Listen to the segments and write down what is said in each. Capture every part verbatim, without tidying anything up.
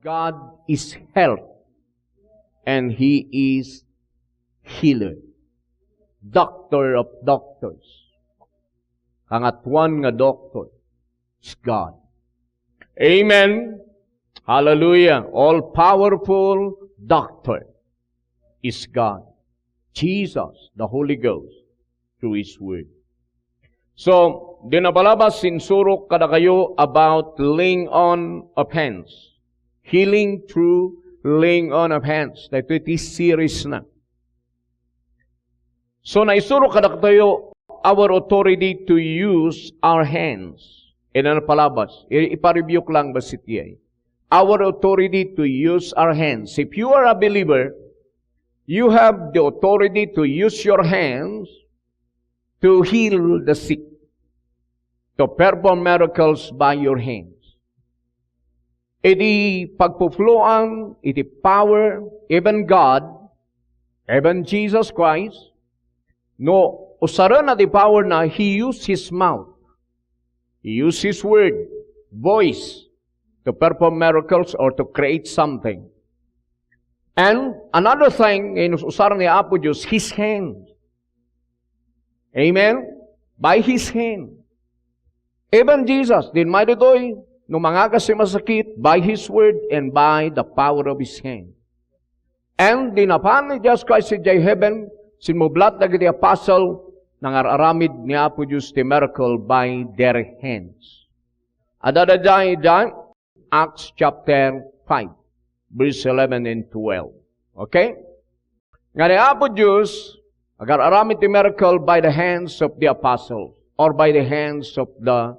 God is health, and He is healer. Doctor of doctors. Kangatoan nga doctor is God. Amen. Hallelujah. All-powerful doctor is God. Jesus, the Holy Ghost, through His Word. So, di napalabas, insurok kadakayo about laying on of hands. Healing through laying on of hands. Daytoy ti series na. So, naisuro kadakatayo our authority to use our hands. Ina napalabas. I-, ipareviewko lang bassit iti ay. Our authority to use our hands. If you are a believer, you have the authority to use your hands to heal the sick, to perform miracles by your hands. Iti pagpupluan, iti power, even God, even Jesus Christ, no usarenna ti power na, He used His mouth. He used His word, voice, to perform miracles or to create something. And another thing, nga inus-usar ni Apo Dios, His hand. Amen? By His hand. Even Jesus, din may ditoy, no mangagas ti masakit, by His word and by the power of His hand. And di napan ni Jesus Christ idiay heaven, sinmublat dagiti apostle, nangar-aramid ni Apo Dios ti miracle by their hands. Adda daydiay, Acts chapter five, verse eleven and twelve. Okay? Nga ni Apo Dios, agar-aramid ti miracle by the hands of the apostles or by the hands of the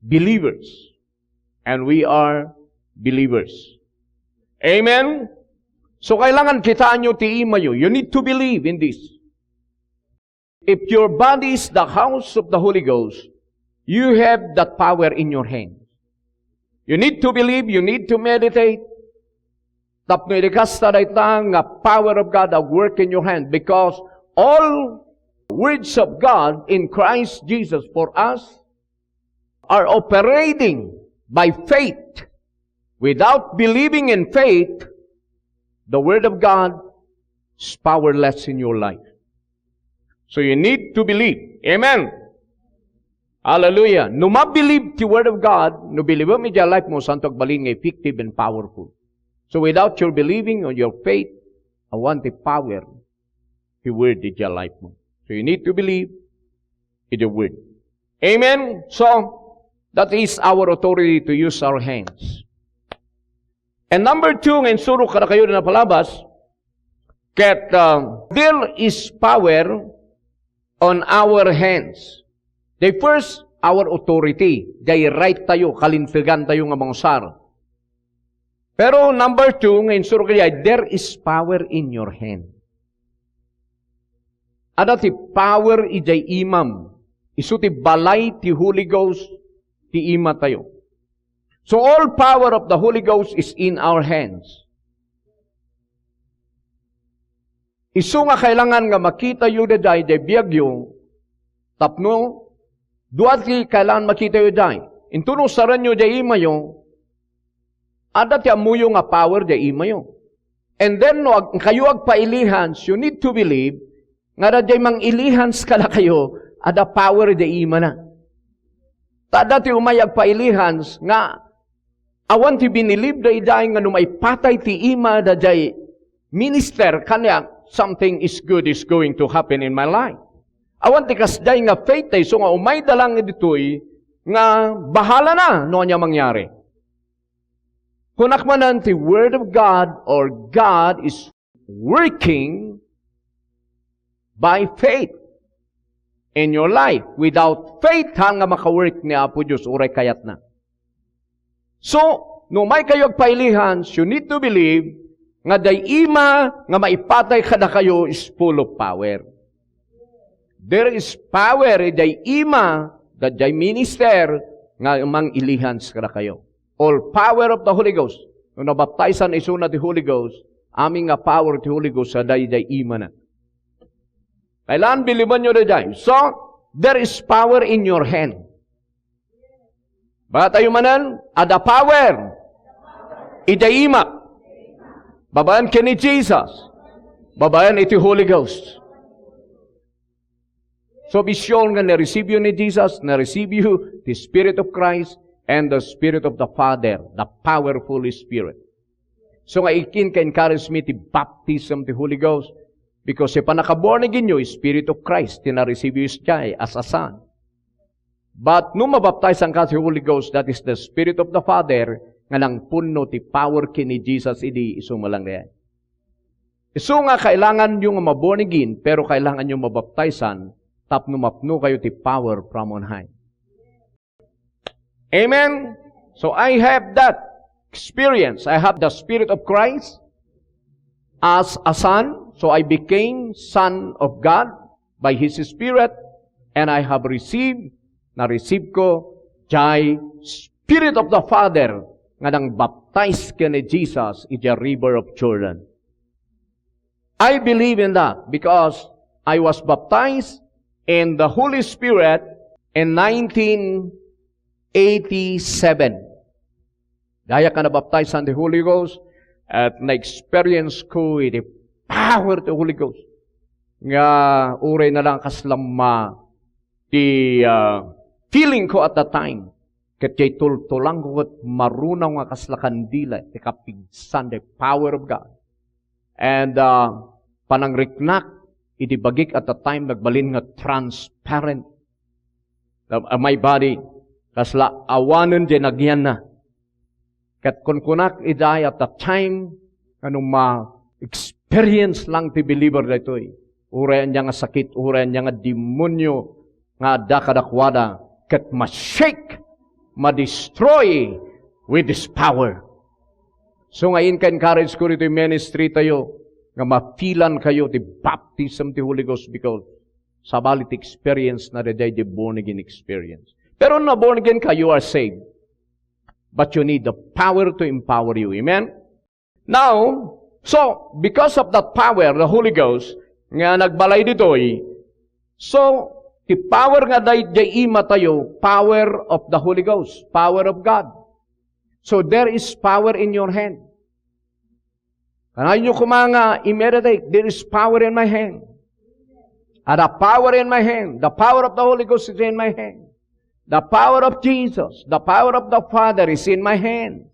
believers. And we are believers. Amen? So, kailangan kitaenyo ti imayo. You need to believe in this. If your body is the house of the Holy Ghost, you have that power in your hand. You need to believe, you need to meditate. Tapno idi kasta, dayta nga power of God at work in your hand, because all words of God in Christ Jesus for us are operating by faith. Without believing in faith, the word of God is powerless in your life. So you need to believe. Amen. Hallelujah. No mabilib ti word of God, no bilibem idiay life mo, santo agbalin nga effective and powerful. So without your believing or your faith, awan ti power ti word idiay life mo. So you need to believe in the word. Amen? So, that is our authority to use our hands. And number two, nga insurok kadakayo na palabas, ket, uh, there is power on our hands. The first, our authority. Diay right tayo, kalintegan tayo nga mangusar. Pero number two, nga insurok diay, there is power in your hand. Adda ti power idiay imam. Isu ti balay ti Holy Ghost ti ima tayo. So all power of the Holy Ghost is in our hands. Isu nga kailangan nga makitayo daydiay, diay biagyo, tapno dua ti kailangan makitayo daydiay. Intono sarenyo diay imayo, adda ti ammoyo nga power diay imayo. And then, no ag-, kayo agpailihans, you need to believe nga daydiay mangilihans kadakayo, adda power diay imana. Ta adda ti umay agpailihans nga awan ti binilib daydiay nga no maipatay ti ima daydiay minister, kaniak, something is good is going to happen in my life. Awan ti kasdiay nga faith, ta isu nga umayda lang ditoy nga bahala na no ania mangyari. Kunak manen ti Word of God or God is working by faith in your life. Without faith, haan nga makawork ni Apo Dios uray kayatna. So, no umay kayo agpailihans, you need to believe nga diay ima nga maipatay kadakayo is full of power. There is power idiay ima, daydiay minister nga mangilihans kadakayo. All power of the Holy Ghost. No nabaptaisan isuna ti Holy Ghost, amin nga power ti Holy Ghost sa daydiay imana. Kailangan bilibenyo daydiay. So, there is power in your hand. Batayo manen, adda power. Idiay imak. Babaen ken ni Jesus. Babaen iti Holy Ghost. So, be sure nga na-receive you ni Jesus, na-receive you the Spirit of Christ and the Spirit of the Father, the powerful Spirit. So nga ikin ka-encourage mi ti baptism ti Holy Ghost, because ti pannaka-born again yo, Spirit of Christ, ti na-receive yo idiay as a son. But no mabaptize ka ti Holy Ghost, that is the Spirit of the Father, nga nangpunno ti power ken ni Jesus idi isu met lang diay. Isu nga kailangan yo nga ma-born again, pero kailangan yo mabaptizan tapno mapno kayo ti power from on high. Amen? So I have that experience. I have the Spirit of Christ as a son. So I became son of God by His Spirit. And I have received, na-receive ko, jay Spirit of the Father nga nangbaptize ken ni Jesus idiay river of Jordan. I believe in that because I was baptized in the Holy Spirit in nineteen eighty-seven. Diay ka nabaptized in the Holy Ghost, at na-experience ko iti power ti Holy Ghost. Nga uray na lang kasla ma-, ti, ah, feeling ko at that time. Ket jay tultulangko ket marunaw nga kasla kandila ti kapigsan, the power of God. And, ah, panangriknak iti bagik at that time nagbalin nga transparent. Ah, my body, kasla awanen jay nagyanna. Ket kunkunak idiay at that time, nga no ma-experience lang ti believer daytoy. Uray ania nga sakit, uray ania nga demonyo nga adda kadakuada, ket ma-shake, ma-destroy with His power. So nga inka-encourage ko ditoy ministry tayo, nga mapilan kayo ti baptism ti Holy Ghost because sabali ti experience na daydiay, the born again experience. Pero na born again ka, you are saved. But you need the power to empower you. Amen? Now, so, because of that power, the Holy Ghost, nga nagbalay ditoy, so, ti power nga daydiay ima tayo, power of the Holy Ghost, power of God. So, there is power in your hand. Kanayon koma nga i-meditate, there is power in my hand. Ada power in my hand. The power of the Holy Ghost is in my hand. The power of Jesus, the power of the Father is in my hand.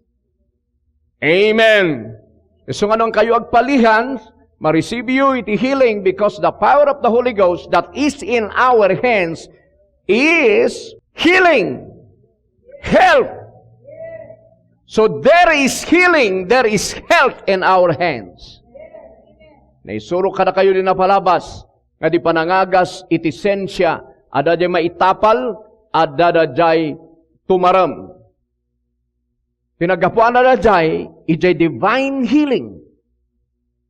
Amen. Isu nga no kayo agpalihan, ma-receive you iti healing because the power of the Holy Ghost that is in our hands is healing, health. So there is healing, there is health in our hands. Naisuro kadakayo di napalabas nga di panangagas iti sensia, adda jay maitapal, adda jay tumarem. Ti naggapuan daydiay, idiay divine healing.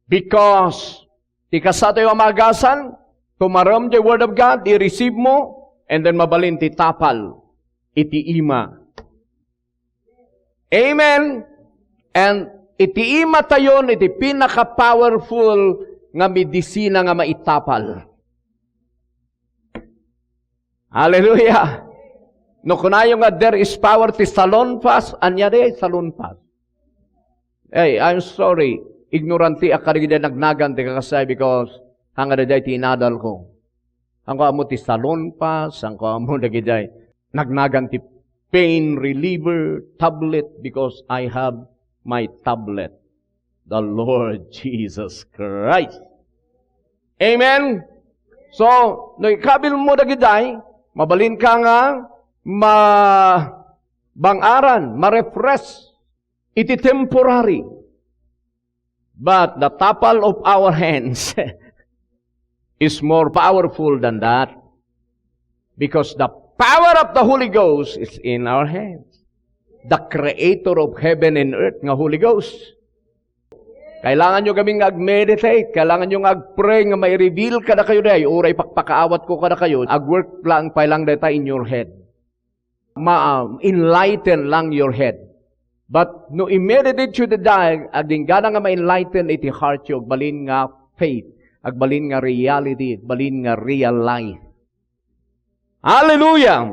Because ti kasatayo a maagasan, tumarem jay Word of God, i-receive mo, and then mabalin ti tapal iti ima. Amen. And iti ima tayon iti pinaka-powerful nga medisina nga maitapal. Hallelujah. No kunayo nga there is power ti salonpas, ania di salonpas? Hey, I'm sorry. Ignoranteak kadagiti nagnagan ti kakasay because hangga daydiay ti inadal ko. Saan ko ammo ti salonpas, saan ko ammo dagiti nagnagan ti pain reliever tablet because I have my tablet, the Lord Jesus Christ. Amen? So, no ikabil mo dagidiay, mabalin ka nga ma-, bang-aran, ma-refresh iti temporary. But the tapal of our hands is more powerful than that. Because the power of the Holy Ghost is in our hands. The creator of heaven and earth nga Holy Ghost. Kailangan nyo kami nga ag-meditate. Kailangan nyo nga ag-pray nga mai-reveal kadakayo daydiay. Uray pakpakaawat ko kadakayo. Ag-work lang pay lang dayta in your head. Ma-, enlighten lang your head. But no i-meditate you daydiay, agingga nga ma-enlighten iti heart you, agbalin nga faith, agbalin nga reality, agbalin nga real life. Hallelujah!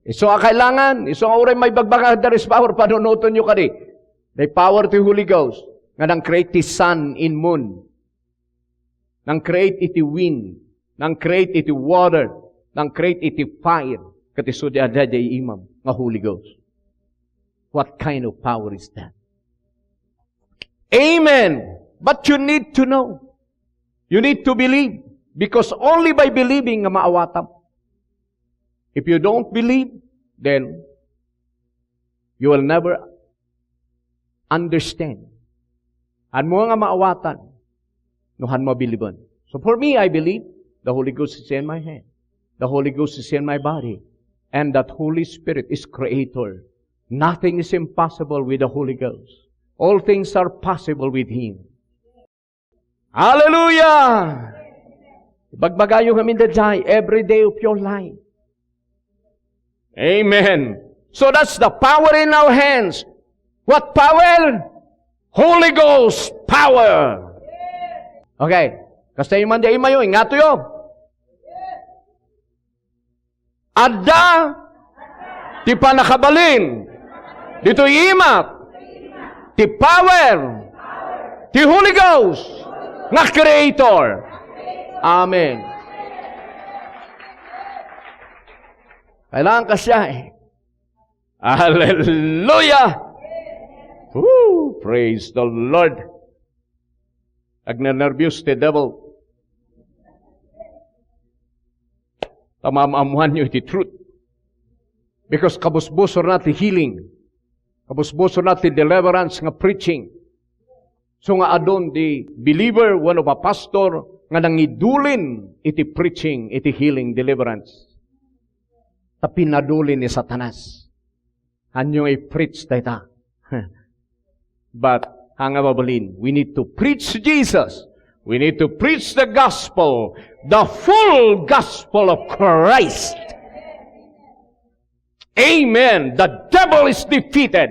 Isu a kailangan, isu a uray maibagbaga, there is power, panunoten yo kadi. The power ti Holy Ghost nga nang-create ti sun and moon, nang-create iti wind, nang-create iti water, nang-create iti fire, ket isu ti adda idiay imam nga Holy Ghost. What kind of power is that? Amen. But you need to know. You need to believe. Because only by believing nga maawatam. If you don't believe, then you will never understand. Hanmo nga maawatan, no hanmo bilibon. So for me, I believe the Holy Ghost is in my hand. The Holy Ghost is in my body. And that Holy Spirit is creator. Nothing is impossible with the Holy Ghost. All things are possible with Him. Hallelujah! Ibagbagayo kami daydiay every day of your life. Amen. So that's the power in our hands. What power? Holy Ghost power. Okay. Kastayo man di imayo, ingatoyo. Adda ti pannakabalin ditoy imak ti power ti Holy Ghost nga Creator. Amen. Kailangan ka siya eh. Hallelujah! Woo! Praise the Lord! Agnernerbios ti devil. Ta maam-ammoanyo iti truth. Because kabusbusorna ti healing. Kabusbusorna ti deliverance nga preaching. So nga adun di believer wenno pastor nga nangidulin iti preaching, iti healing, deliverance. Ta pinadulin ni Satanas. Hanyo i-preach dayta. But, haan nga mabalin, we need to preach Jesus. We need to preach the gospel, the full gospel of Christ. Amen. The devil is defeated.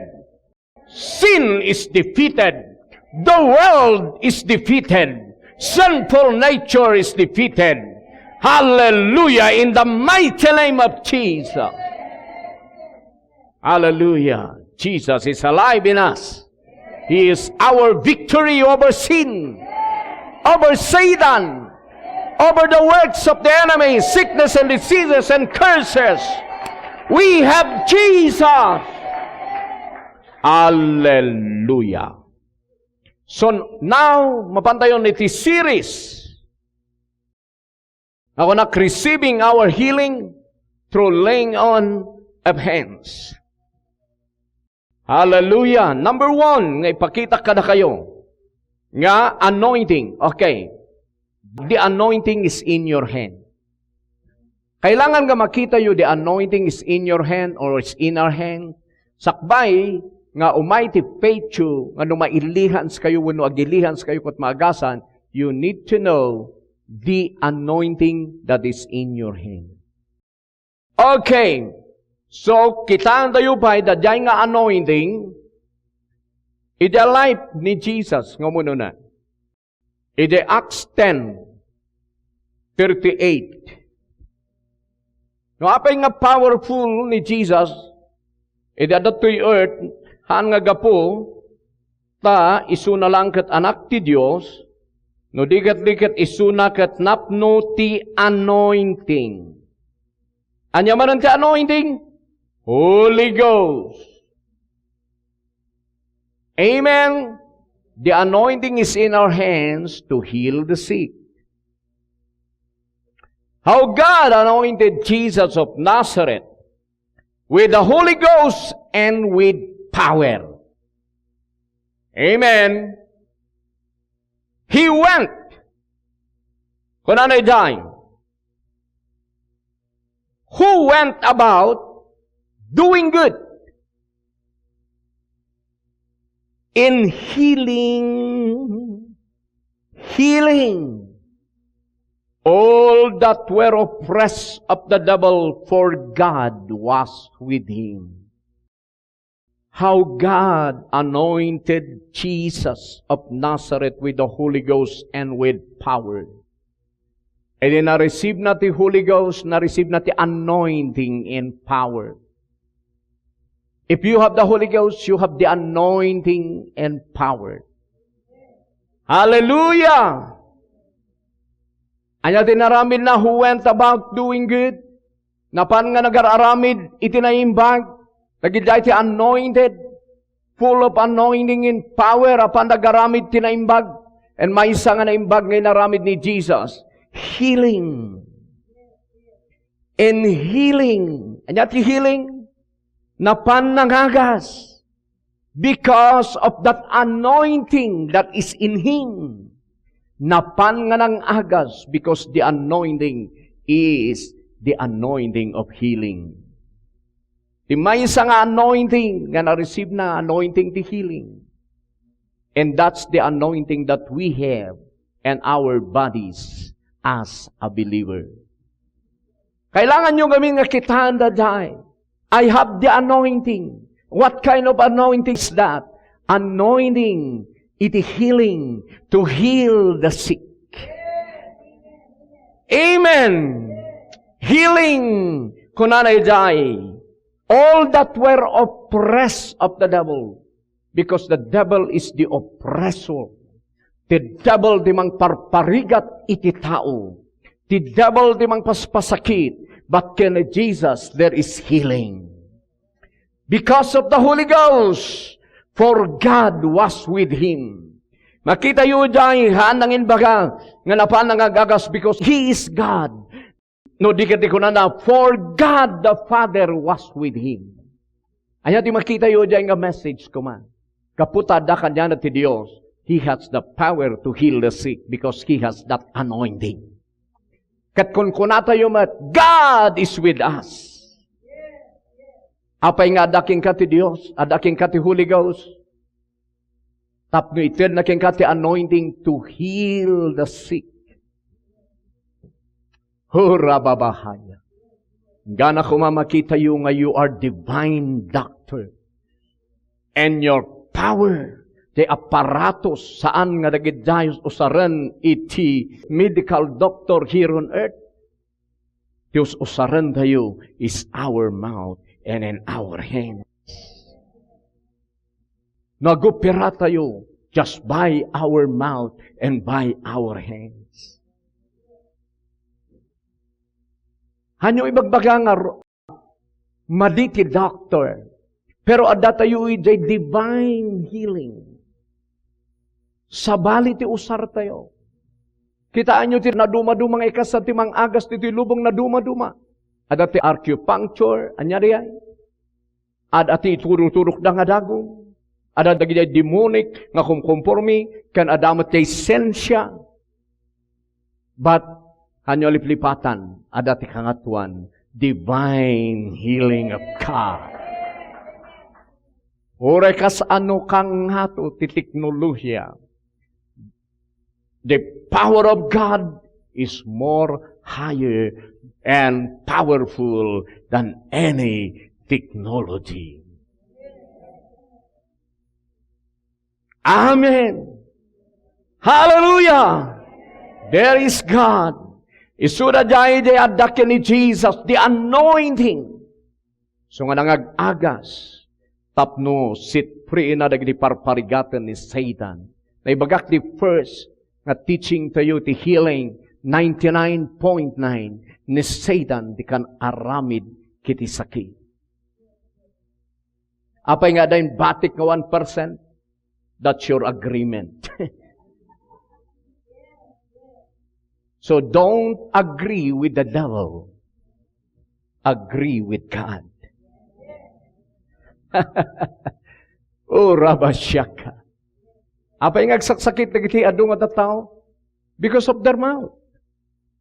Sin is defeated. The world is defeated. Sinful nature is defeated. Hallelujah. In the mighty name of Jesus. Hallelujah. Jesus is alive in us. He is our victory over sin, over Satan, over the works of the enemy, sickness and diseases and curses. We have Jesus. Hallelujah. So now, mapantayon iti series. Ako nak receiving our healing through laying on of hands. Hallelujah. Number one, nga ipakita kadakayo nga anointing. Okay. The anointing is in your hand. Kailangan nga makitayo the anointing is in your hand or is in our hand. Sakbay nga umay ti faith you nga no mailihans kayo wenno agilihans kayo ket maagasan, you need to know the anointing that is in your hand. Okay. So, kitaentayo pay, daydiay nga anointing, iti life ni Jesus, nga umununa. Iti Acts ten thirty-eight. No, apay nga powerful ni Jesus, iti adda toy earth, haan nga gapu, ta isuna lang ket Anak ti Dios, no di ket, di ket isuna ket napno ti anointing. Ania manen ti anointing? Holy Ghost. Amen. The anointing is in our hands to heal the sick. How God anointed Jesus of Nazareth with the Holy Ghost and with power. Amen. He went. Kunana idiay, who went about doing good in healing, healing all that were oppressed of the devil, for God was with him. How God anointed Jesus of Nazareth with the Holy Ghost and with power. Idi na-receive na ti Holy Ghost, na-receive na ti anointing and power. If you have the Holy Ghost, you have the anointing and power. Hallelujah! Ania ti naramidna? Who went about doing good? Napan nga nagar-aramid iti naimbag, dagiti anointed, full of anointing and power, apan nagaramid ti naimbag. And maysa nga naimbag nga inaramid ni Jesus, healing. In healing. Ania ti healing? Napan nangagas because of that anointing that is in him. Napan nga nangagas because the anointing is the anointing of healing. Ti maysa nga anointing nga na-receive na, anointing ti healing. And that's the anointing that we have in our bodies as a believer. Kailangan nyo ngamin nga kitaan daydiay. I have the anointing. What kind of anointing is that? Anointing, iti healing, to heal the sick. Amen. Healing, kunana idiay, all that were oppressed of the devil, because the devil is the oppressor. Ti devil ti mangparparigat iti tao. Ti devil ti mangpaspasakit. But ken Jesus, there is healing. Because of the Holy Ghost, for God was with him. Makita yo diay, haan nangimbaga nga napan nangagas because He is God. No di ket kunana, "For God the Father was with him." Ania ti makita yo diay nga message koma? Gapu ta adda kaniana ti Dios, He has the power to heal the sick because He has that anointing. Ket kunkunatayo met, "God is with us." Apay nga adda kenka ti Dios, adda kenka ti Holy Ghost, tapno itedna kenka ti anointing to heal the sick. Hurababahaya. Gana koma makitayo nga you are divine doctor. And your power, ti aparatos, saan nga dagiti usaren iti medical doctor here on earth. Ti us-usarentayo is our mouth and in our hands. Nagoperatayo just by our mouth and by our hands. Hanyo ibagbaga nga ro-, madi ti doctor, pero addatayo idiay divine healing. Sabali ti usartayo. Kitaenyo ti nadumaduma nga ikasat ti mangagas ditoy lubong, nadumaduma. Adda ti acupuncture, ania diay? Adda ti ituroturo da nga dagum. Adda dagiti demonic nga kumkumpormi, ken adda met ti sensia. But, hanyo liplipatan, adda ti kangatoan, divine healing of God. Uray kasano kangato ti teknolohiya, the power of God is more higher and powerful than any technology. Amen. Hallelujah. There is God. Isuda diay adda ken ni Jesus, the anointing. So nga nangag-agas, tapno set free-na dagiti parparigaten ni Satan. Naibagak ti first nga teaching tayo ti healing, ninety-nine point nine ni Satan ti kan-aramid kiti sakit. Apay nga adda batik nga one percent? That's your agreement. So don't agree with the devil. Agree with God. Oh, rabashaka. Apay nga agsaksakit dagiti adu nga tattao? Because of their mouth.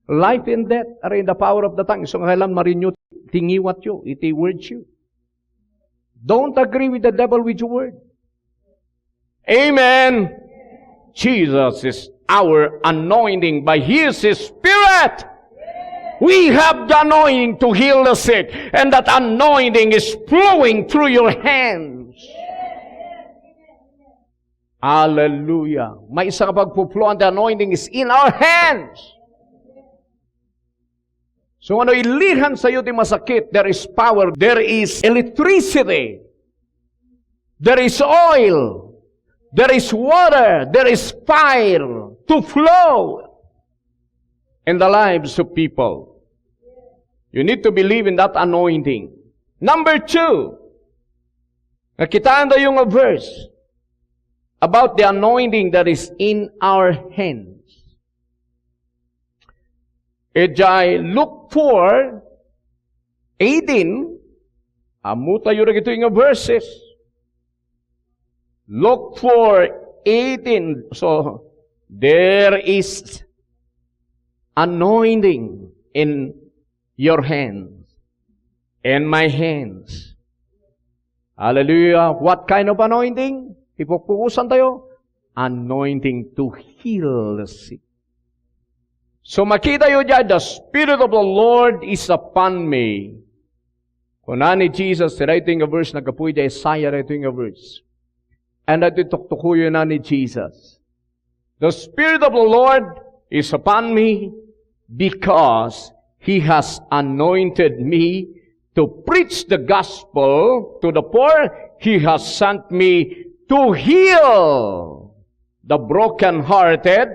Life and death are in the power of the tongue. So, nga kailan marinyo ti ngiwatyo, iti words you. Don't agree with the devil with your word. Amen. Jesus is our anointing by His Spirit. We have the anointing to heal the sick, and that anointing is flowing through your hands. Hallelujah. Maysa nga pagpuploan, the anointing is in our hands. So, ano, ilihan sayo ti masakit, there is power, there is electricity. There is oil. There is water. There is fire to flow in the lives of people. You need to believe in that anointing. Number two, nakitaan tayo nga verse about the anointing that is in our hands. Idiay Luke four eighteen, ammo tayo dagitoy nga verses. Luke four eighteen. So, there is anointing in your hands, in my hands. Hallelujah. What kind of anointing? Ipupulusan tayo. Anointing to heal the sick. So, makita tayo dyan, "The Spirit of the Lord is upon me." Kuna ni Jesus, daytoy nga verse, naggapu idiay Isaiah, daytoy nga verse. And daytoy tuktukoyna ni Jesus. "The Spirit of the Lord is upon me because He has anointed me to preach the gospel to the poor. He has sent me to heal the brokenhearted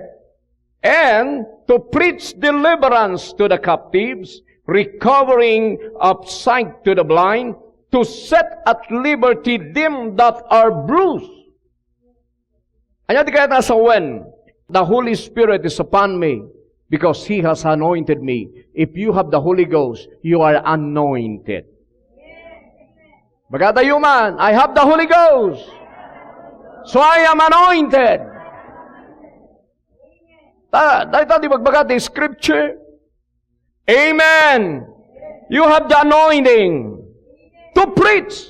and to preach deliverance to the captives, recovering of sight to the blind, to set at liberty them that are bruised." Ania ti kayat nga sawen? "The Holy Spirit is upon me because He has anointed me." If you have the Holy Ghost, you are anointed. Baga tayo man, "I have the Holy Ghost, so I am anointed." Ta, dayta ti bagbaga ti scripture. Amen. You have the anointing to preach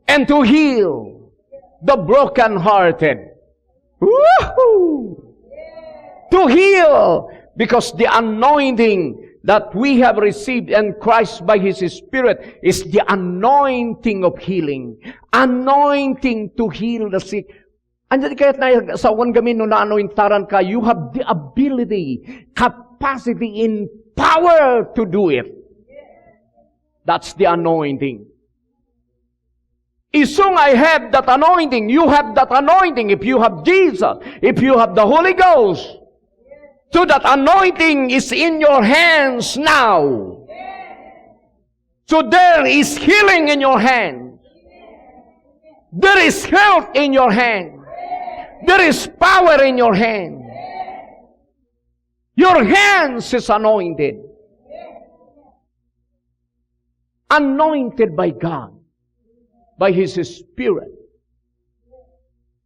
and to heal the brokenhearted. Woohoo! To heal, because the anointing that we have received in Christ by His Spirit is the anointing of healing. Anointing to heal the sick. Ania ti kayat nga sawen gamin no naanointaran ka? You have the ability, capacity, and power to do it. That's the anointing. Isu nga I have that anointing, you have that anointing. If you have Jesus, if you have the Holy Ghost, so that anointing is in your hands now. So there is healing in your hand. There is health in your hand. There is power in your hand. Your hands is anointed. Anointed by God, by His Spirit.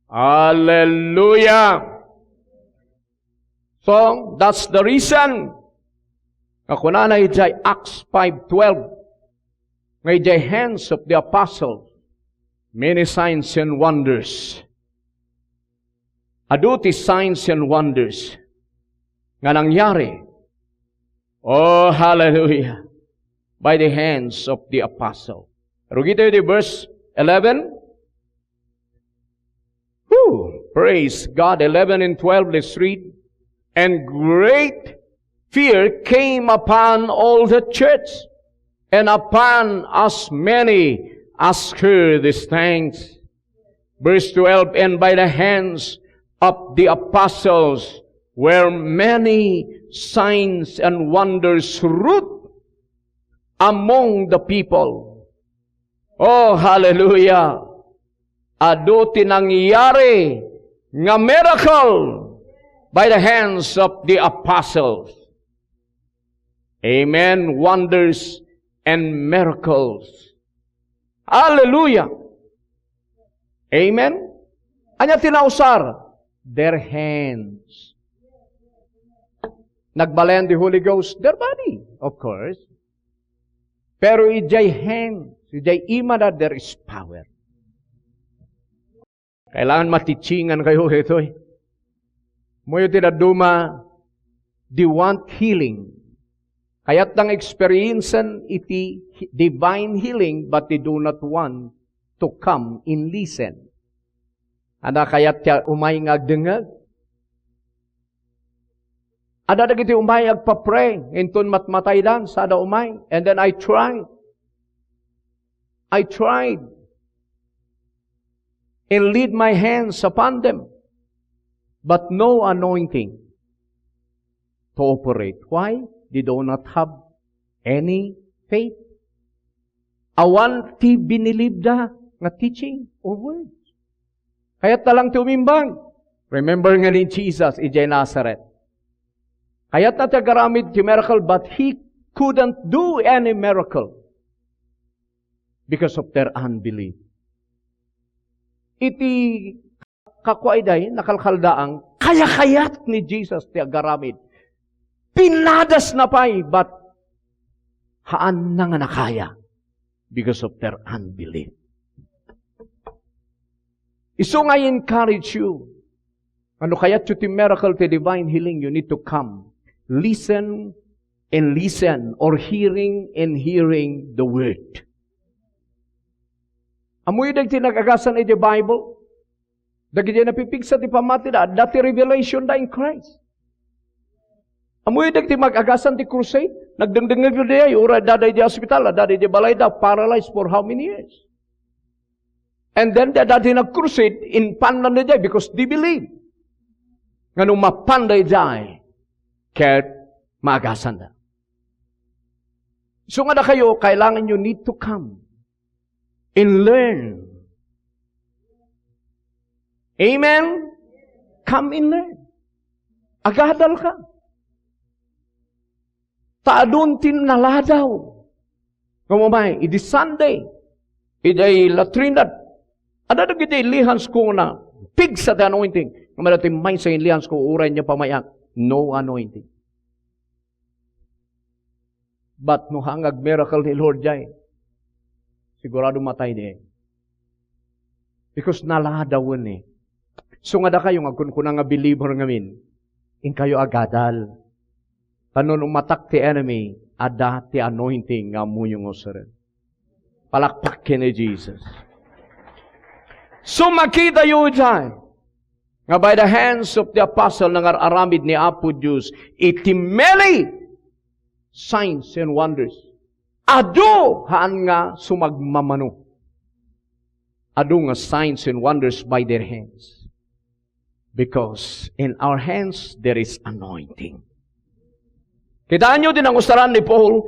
Hallelujah! So, that's the reason nga kunana idiay Acts five twelve, nga idiay hands of the apostles, many signs and wonders. Adu ti signs and wonders nga nangyari. Oh, hallelujah. By the hands of the apostle. Rugi tayo di verse eleven. Whew! Praise God. Eleven and twelve, let's read. "And great fear came upon all the church, and upon as many as heard these things." Verse twelve, "And by the hands of the apostles were many signs and wonders wrought among the people." Oh, hallelujah! Adu ti nangyari nga miracle by the hands of the apostles. Amen. Wonders and miracles. Hallelujah. Amen. Ania ti nausar? Their hands. Nagbalian ti Holy Ghost? Their body, of course. Pero idiay hands, idiay imana, there is power. Kailangan matitsingan kayo itoy. Moyo ti dadduma, they want healing. Kayat nga experiencean iti divine healing, but they do not want to come and listen. Adda kayat ti umay nga agdengngeg? Adda dagiti umay agpa-pray, inton matmataydan, sada umay. And then I tried. I tried. and laid my hands upon them, but no anointing to operate. Why? They do not have any faith. Awan ti binilibda nga teaching or words. Kayatna lang ti umimbag. Remember nga ni Jesus, idiay Nazareth. Kayatna ti agaramid ti miracle, but he couldn't do any miracle because of their unbelief. Iti kakuaiday, nakalkaldaang, kayakayat ni Jesus ti agaramid. Pinadasna pay, but haanna nga nakaya because of their unbelief. Isu nga I encourage you, ano kayatyo ti miracle ti divine healing, you need to come. Listen and listen, or hearing and hearing the word. Ammoyo dagiti nag-agasan idiay Bible? Dagiti napipigsa ti pammatida, adda ti revelation da in Christ. Ammoyo dagiti mag-agasan ti crusade? Nagdengdengngeg da, uray adda idiay hospital, adda idiay balayda, paralyzed for how many years? And then, adda ti nag-crusade, impanna idiay because they believe. Nga no mapanda idiay, ket maagasanda. So nga dakayo, kailangan you need to come and learn. Amen? Come and learn. Agadal ka. Ta adun ti naladaw. Nga mamay, idi Sunday, idiay La Trinidad, adda dagiti lihansko nga pigsa ti anointing. Nga madati maysa in lihansko, uray nia pamayak. No anointing. But no, haan nga ag-miracle ni Lord jay, sigurado matay di. Because naladawen ni. So nga dakayo nga agkunkuna nga believer ngamin, inkayo agadal. Ta no umatak ti enemy, adda ti anointing nga ammoyo nga usaren. Palakpak ken ni Jesus. So makitayo jay nga by the hands of the apostle, nangar-aramid ni Apo Dios iti many signs and wonders. Adu, haan nga sumagmamano. Adu nga signs and wonders by their hands. Because in our hands, there is anointing. Kitaenyo ti nangusaran ni Paul,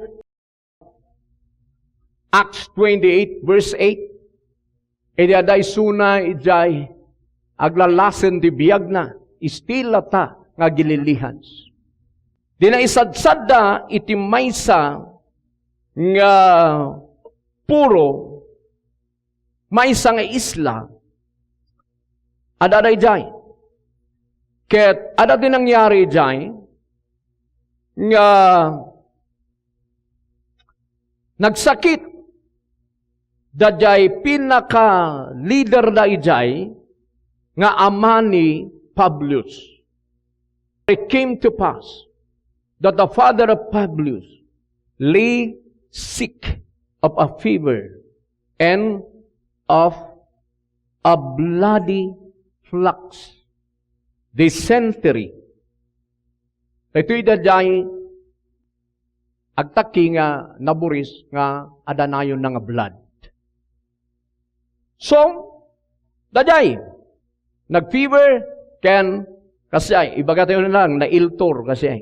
Acts twenty-eight, verse eight. Idi adda isuna idiay aglalasen ti biagna, still latta nga agililihans. Di naisadsadda iti maysa nga puro, maysa nga isla, adda daydiay. Ket adda ti nangyari idiay nga nagsakit daydiay pinaka-leader da idiay nga ama ni Publius. It came to pass that the father of Publius lay sick of a fever and of a bloody flux, dysentery. Daytoy daydiay agtakki nga naburis nga adda nayonna nga blood. So, daydiay, nag-fever, ken, kasiay, ibaga tayo na lang, nailtor, kasiay.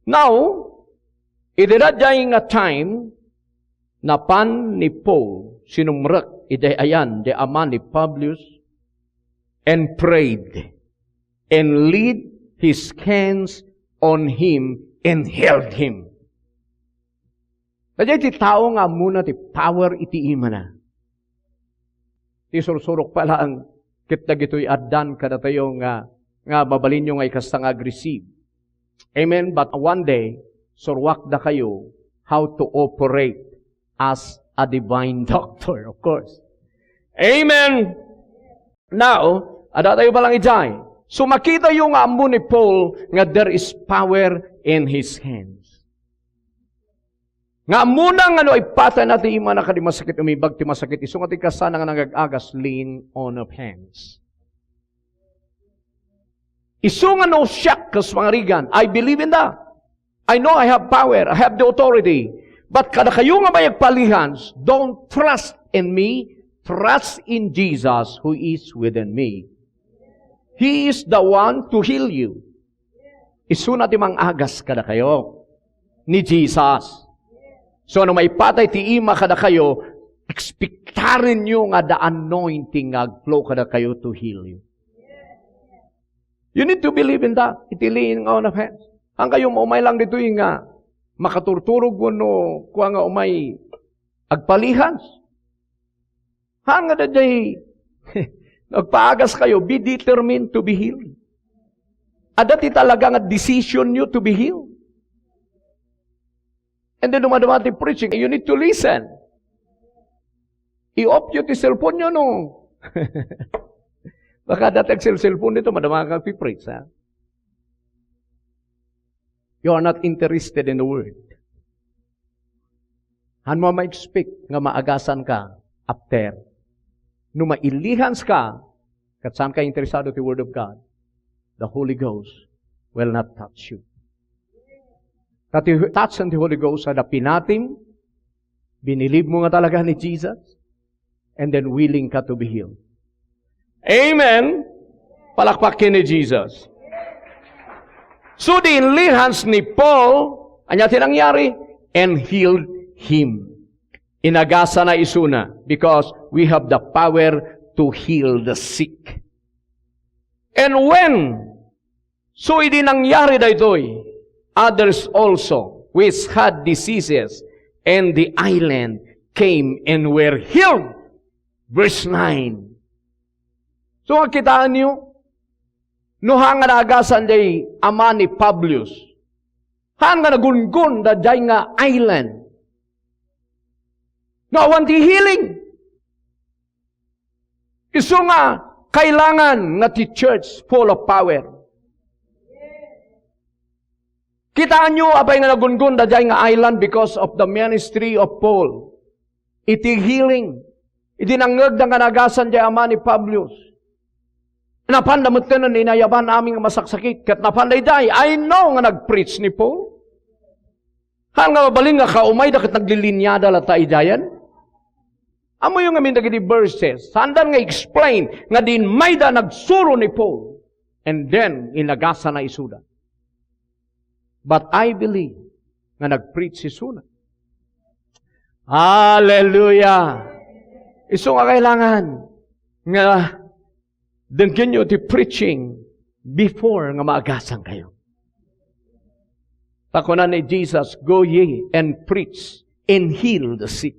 Now, iti daydiay nga time, napan ni Paul, sinumrek, idiay ayan, di ama ni Publius, and prayed, and laid his hands on him, and healed him. Daydiay ti tao nga ammona ti power iti imana. Ti sursurok pa laeng ket dagitoy addan kadatayo nga, nga mabalinyo nga ikasta nga ag-receive. Amen? But one day, suruak dakayo how to operate as a divine doctor, of course. Amen? Now, adda tayo pa lang idiay. So, makitayo nga ammo ni Paul nga there is power in his hands. Nga ammona nga no ipatayna ti imana kadi masakit, umimbag ti masakit, isu nga ti kasana nga nagag-agas, laying on of hands. Isu nga no siak, kas pangarigan, I believe in that. I know I have power, I have the authority. But kadakayo nga mayagpalihans, don't trust in me, Trust in Jesus who is within me. He is the one to heal you. Isuna ti mangagas kadakayo ni Jesus. So, no maipatay ti ima kadakayo, expectarinyo nga the anointing nga agflow kadakayo to heal you. You need to believe in that. Iti laying on of hands. Haankayo maumay lang ditoy nga makaturturog wenno kua nga umay agpalihans. Haan nga daydiay, nagpaagaskayo, be determined to be healed. Adda ti talaga nga decision you to be healed. And then, dumaduma ti preaching, you need to listen. I-off you ti cellphone nyo, no? Baka dati ag-cellphone dito, madama ka preach, ha? You are not interested in the word. Haan mo ma-expect nga maagasan ka after. No mailihans ka, ket saan ka interesado ti Word of God, the Holy Ghost will not touch you. Ta ti touch and the Holy Ghost, adda pinatim, binilib mo nga talaga ni Jesus, and then willing ka to be healed. Amen. Palakpak ken ni Jesus. So, di inlihans ni Paul, ania ti nangyari? And healed him. Inagasana isuna because we have the power to heal the sick. And when, so idi nangyari daytoy, others also which had diseases and the island came and were healed. Verse nine. So, kitaan niyo, no haan nga naagasan day ama ni Publius, haan nga nagunggon daydiay nga island, nga awan ti healing. Isu nga kailangan nga ti church full of power. Kitaenyo, apay nga nagunggon daydiay nga island because of the ministry of Paul. Iti healing, iti nangngegda nga naagasan diay ama ni Publius. Napanda metten nga inayaban amin nga masaksakit, ket napanda idiay. I know nga nag-preach ni Paul. Haan nga mabalin nga kaumayda ket naglilinyada latta idiayen? Ammoyo ngamin dagiti verses, saandan nga explain nga dinmayda nagsuro ni Paul, and then inagasana isuda. But I believe nga nag-preach isuna. Hallelujah! Isu nga kailangan nga denggenyo ti preaching before nga maagasankayo. Ta kuna ni Jesus, "Go ye and preach and heal the sick."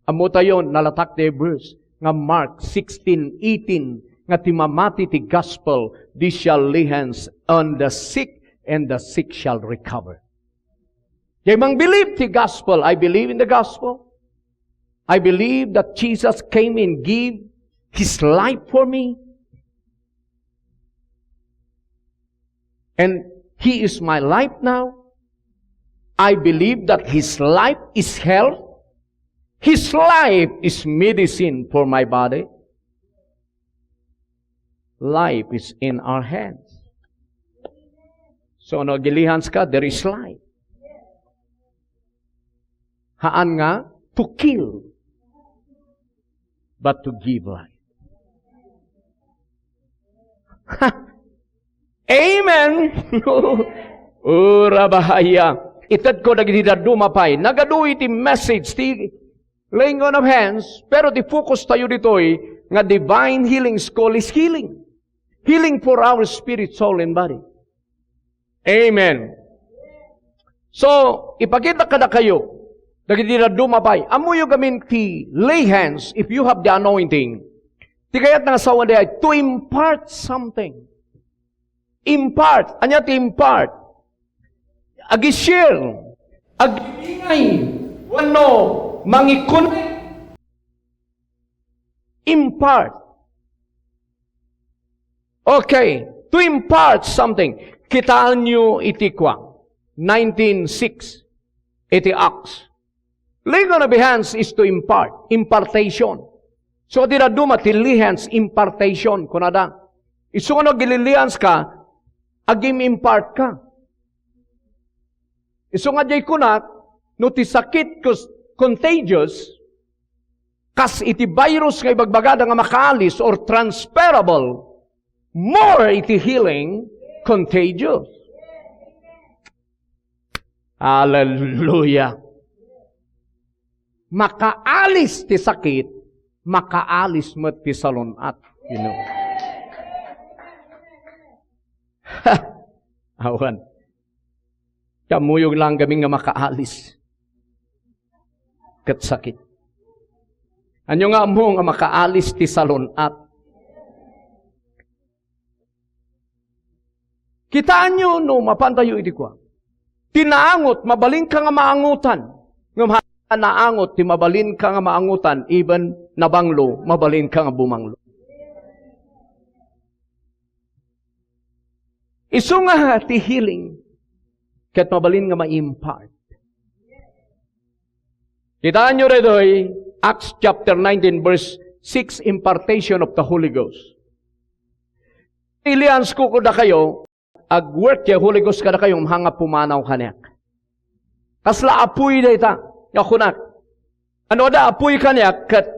Ammotayo, nalatak ti verse nga Mark sixteen eighteen, nga ti mamati ti gospel, they shall lay hands on the sick, and the sick shall recover. Diay mangbelieve ti gospel. I believe in the gospel. I believe that Jesus came and gave his life for me. And he is my life now. I believe that his life is health. His life is medicine for my body. Life is in our hands. So, no, agilihanska, there is life. Haan nga to kill, but to give life. Amen! Ura bahaya. Itedko dagiti dadduma pay. Nagadu iti message ti laying on of hands, pero ti focus tayo ditoy nga divine healing school is healing. Healing for our spirit, soul, and body. Amen. So, ipakita kadakayo, dagiti dadduma pay, ammoyo gamin ti lay hands, if you have the anointing, ti kayat nga sawen diay, to impart something. Impart. Ania ti impart? Agi-share. Agbibigay. Wenno, mangi-connect. Impart. Okay, to impart something. Kitaenyo iti kua, nineteen six, iti Acts. Laying on of hands is to impart, impartation. So, ti dadduma ti lay hands, impartation, kunada. Isu nga no agililians ka, agim-impart ka. Isu nga diay kunak, no ti sakit kus-, contagious, Kas iti virus nga ibagbagada nga makaalis or transferable, more iti healing, contagious. Hallelujah. Makaalis ti sakit, makaalis met ti salun-at. You know. Awan. Kammuyog lang gamin nga makaalis ket sakit. Ania nga ammo nga makaalis ti salun-at? Kitaenyo no mapantayo iti kua. Ti naangot, mabalinka nga maangotan. Ngem ha naangot, ti mabalinka nga maangotan, even nabanglo, mabalinka nga bumanglo. Isu nga ti healing, ket mabalin nga ma-impart. Kitaenyo daytoy, Acts chapter nineteen, verse six, impartation of the Holy Ghost. Iliansko kadakayo, ag-work ti Holy Ghost kadakayo, haan nga pumanaw kaniak. Kasla apuy dayta, nga kunak. Ania da apuy kaniak, ket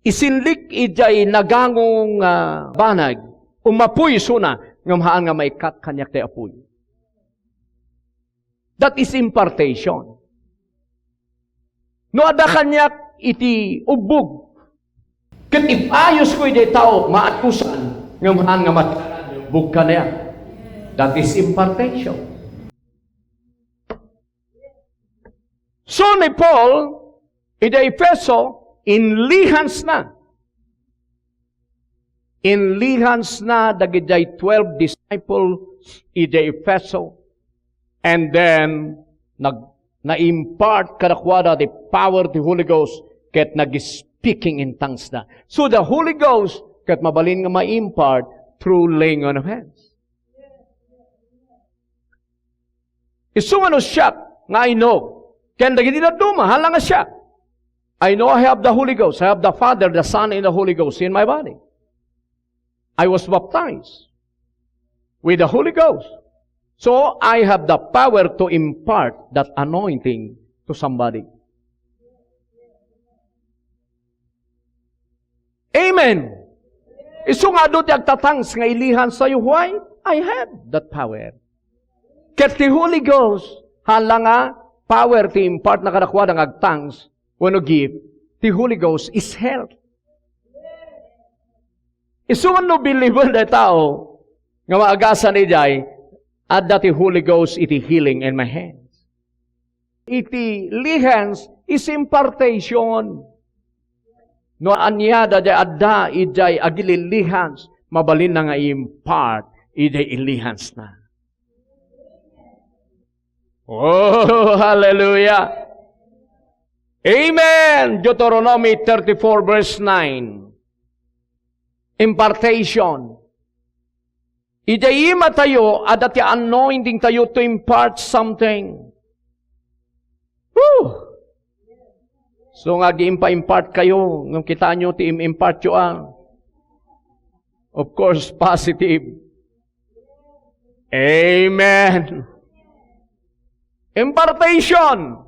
isinlik idiay nagango nga banag, umapuy isuna, ngem haan nga maikkat kaniak ti apuy. That is impartation. No adda kaniak iti ubbog, ket ipaayusko idiay tao, maayusan, ngem haan nga matiaran ti ubbog kaniak. That is impartation. So ni Paul, idiay Efeso, inlihansna. Inlihansna dagidiay twelve disciples idiay Efeso. And then, nag-, na-impart kadakuada ti power ti Holy Ghost ket nag-speaking in tongues na. So the Holy Ghost ket mabalin nga ma-impart through laying on of hands. Isu nga no siak nga I know, ken dagiti dadduma, haan la nga siak. I know I have the Holy Ghost. I have the Father, the Son, and the Holy Ghost in my body. I was baptized with the Holy Ghost. So I have the power to impart that anointing to somebody. Amen. Isu nga adu ti agtatangs nga ilihansayo, why? I have that power. Ket ti Holy Ghost, haan la nga power ti impartna kadakuada nga agtangs wenno gift, ti Holy Ghost is health. Isu nga no believe-en dayta tao nga maagasan idiay, adda ti Holy Ghost iti healing in my hands. Iti lihens is impartation. No ania daydiay adda idiay agililihens, mabalinna nga i-impart idiay ilihansna. Oh, hallelujah. Amen. Deuteronomy thirty-four verse nine. Impartation. Idiay imatayo, adda ti anointing tayo to impart something. Whew! So nga, agi impa-impart kayo, ngem kitaenyo ti im-impart yo, ah. Of course, positive. Amen. Impartation.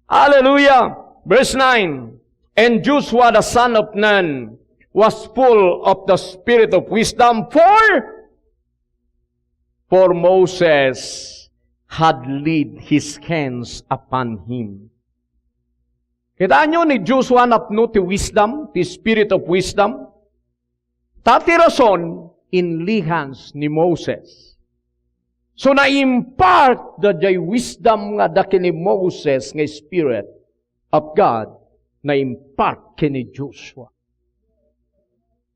Hallelujah. Verse nine. And Joshua the son of Nun was full of the spirit of wisdom, for, for Moses had laid his hands upon him. Kitaenyo ni Joshua napno ti wisdom, ti spirit of wisdom. Ta ti rason, inlihans ni Moses. So, na-impart daydiay wisdom nga adda ken ni Moses nga Spirit of God, na-impart ken ni Joshua.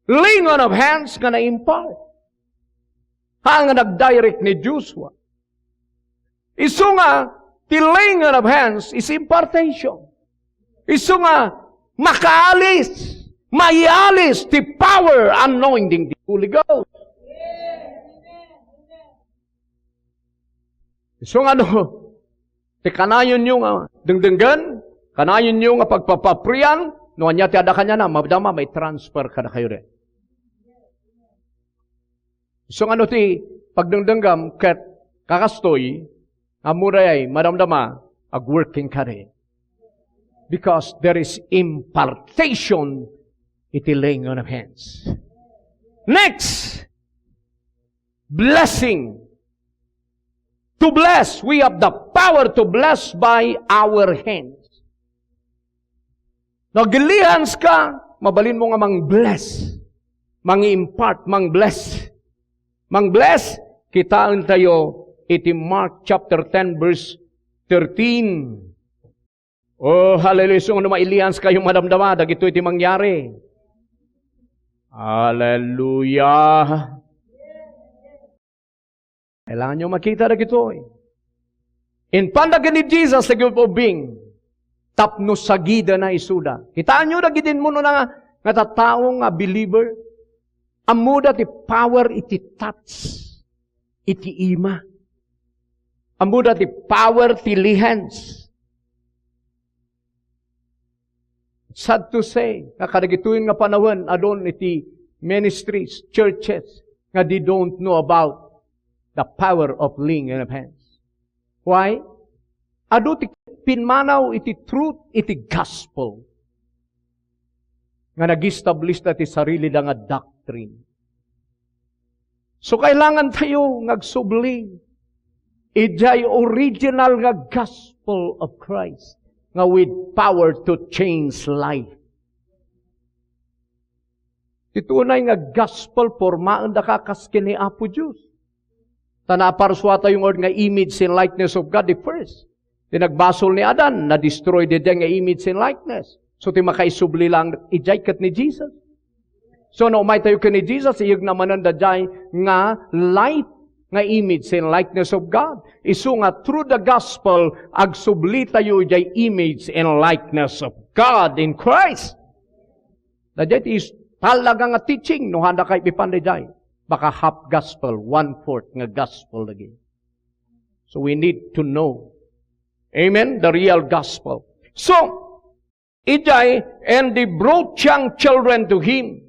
Laying on of hands nga na-impart. Haan nga nagdirect ni Joshua. Isu nga, ti laying on of hands is impartation. Isu nga, makaalis, maialis ti power, anointing ti Holy Ghost. Isu nga no, ti kanayonyo nga dengdenggen, kanayonyo nga pagpapaprian, no ania ti adda kaniana, madama, mai-transfer kadakayo dayta. Isu nga no ti pagdengdenggam ket kakastoy, ammo dayay madamdama, ag-working ka dayta. Because there is impartation iti laying on of hands. Next, blessing. To bless, we have the power to bless by our hands. No, aglay hands ka, mabalinmo nga mang-bless, mang-impart, mang-bless. Mang-bless, kitaentayo iti Mark chapter ten, verse thirteen. Oh, hallelujah. So, no mailay hands kayo, madamdama dagitoy ti mangyari. Hallelujah. Kailanganyo makita dagitoy. Impanda ken ni Jesus dagiti ubbing tapno sagidana isuda. Kitaenyo dagiti immunona nga, nga tattao nga believer? Ammoda ti power iti touch, iti ima. Ammoda ti power ti lay hands. Sad to say, nga kadagitoy nga panawen, adun iti ministries, churches, nga they don't know about the power of laying on of hands. Why? Adu ti pimmanaw iti truth, iti gospel, nga nag-establish da ti sarilida nga doctrine. So, kailangan tayo nga agsubli idiay original nga gospel of Christ nga with power to change life. Ti tunay nga gospel, pormaendaka kas ken ni Apo Dios. Ta naparsuatayo ngarud nga image and likeness of God, the first. Ti nagbasol ni Adan, na-destroy daydiay nga image and likeness. So, ti makaisubli lang idiay ket ni Jesus. So, no umaytayo ken ni Jesus, iyegna manen daydiay nga life, nga image and likeness of God. Isu nga through the gospel, agsubli tayo idiay image and likeness of God in Christ. Daydiay ti is-, talaga nga teaching, no haanda ka ipipan daydiay. Baka half gospel, one-fourth nga gospel lagi. So we need to know, amen, the real gospel. So, idiay, and they brought young children to him,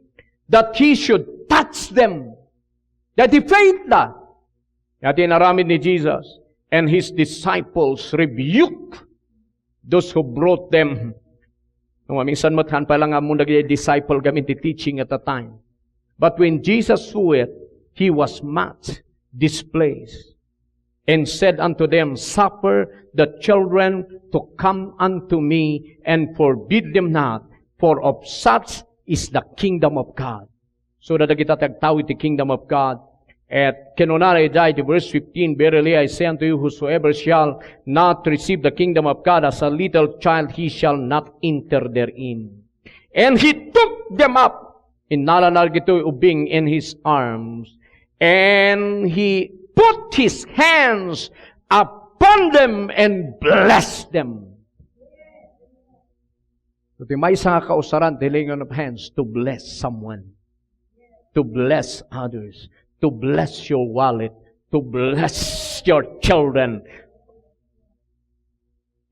that he should touch them. Daytoy faith da. Daytoy inaramid ni Jesus, and his disciples rebuke those who brought them. No, maminsan met, haan pay lang ammon dagiti disciple gamin ti teaching at the time. But when Jesus saw it, he was much displeased and said unto them, "Suffer the children to come unto me, and forbid them not, for of such is the kingdom of God." So, dagita ti agtaw iti kingdom of God. Ket kinunana idiay ti verse fifteen, "Verily I say unto you, whosoever shall not receive the kingdom of God as a little child, he shall not enter therein." And he took them up. Innalana dagitoy ubbing in his arms. And he put his hands upon them and blessed them. So, ti maysa nga kausaran ti laying on of hands to bless someone, to bless others, to bless your wallet, to bless your children.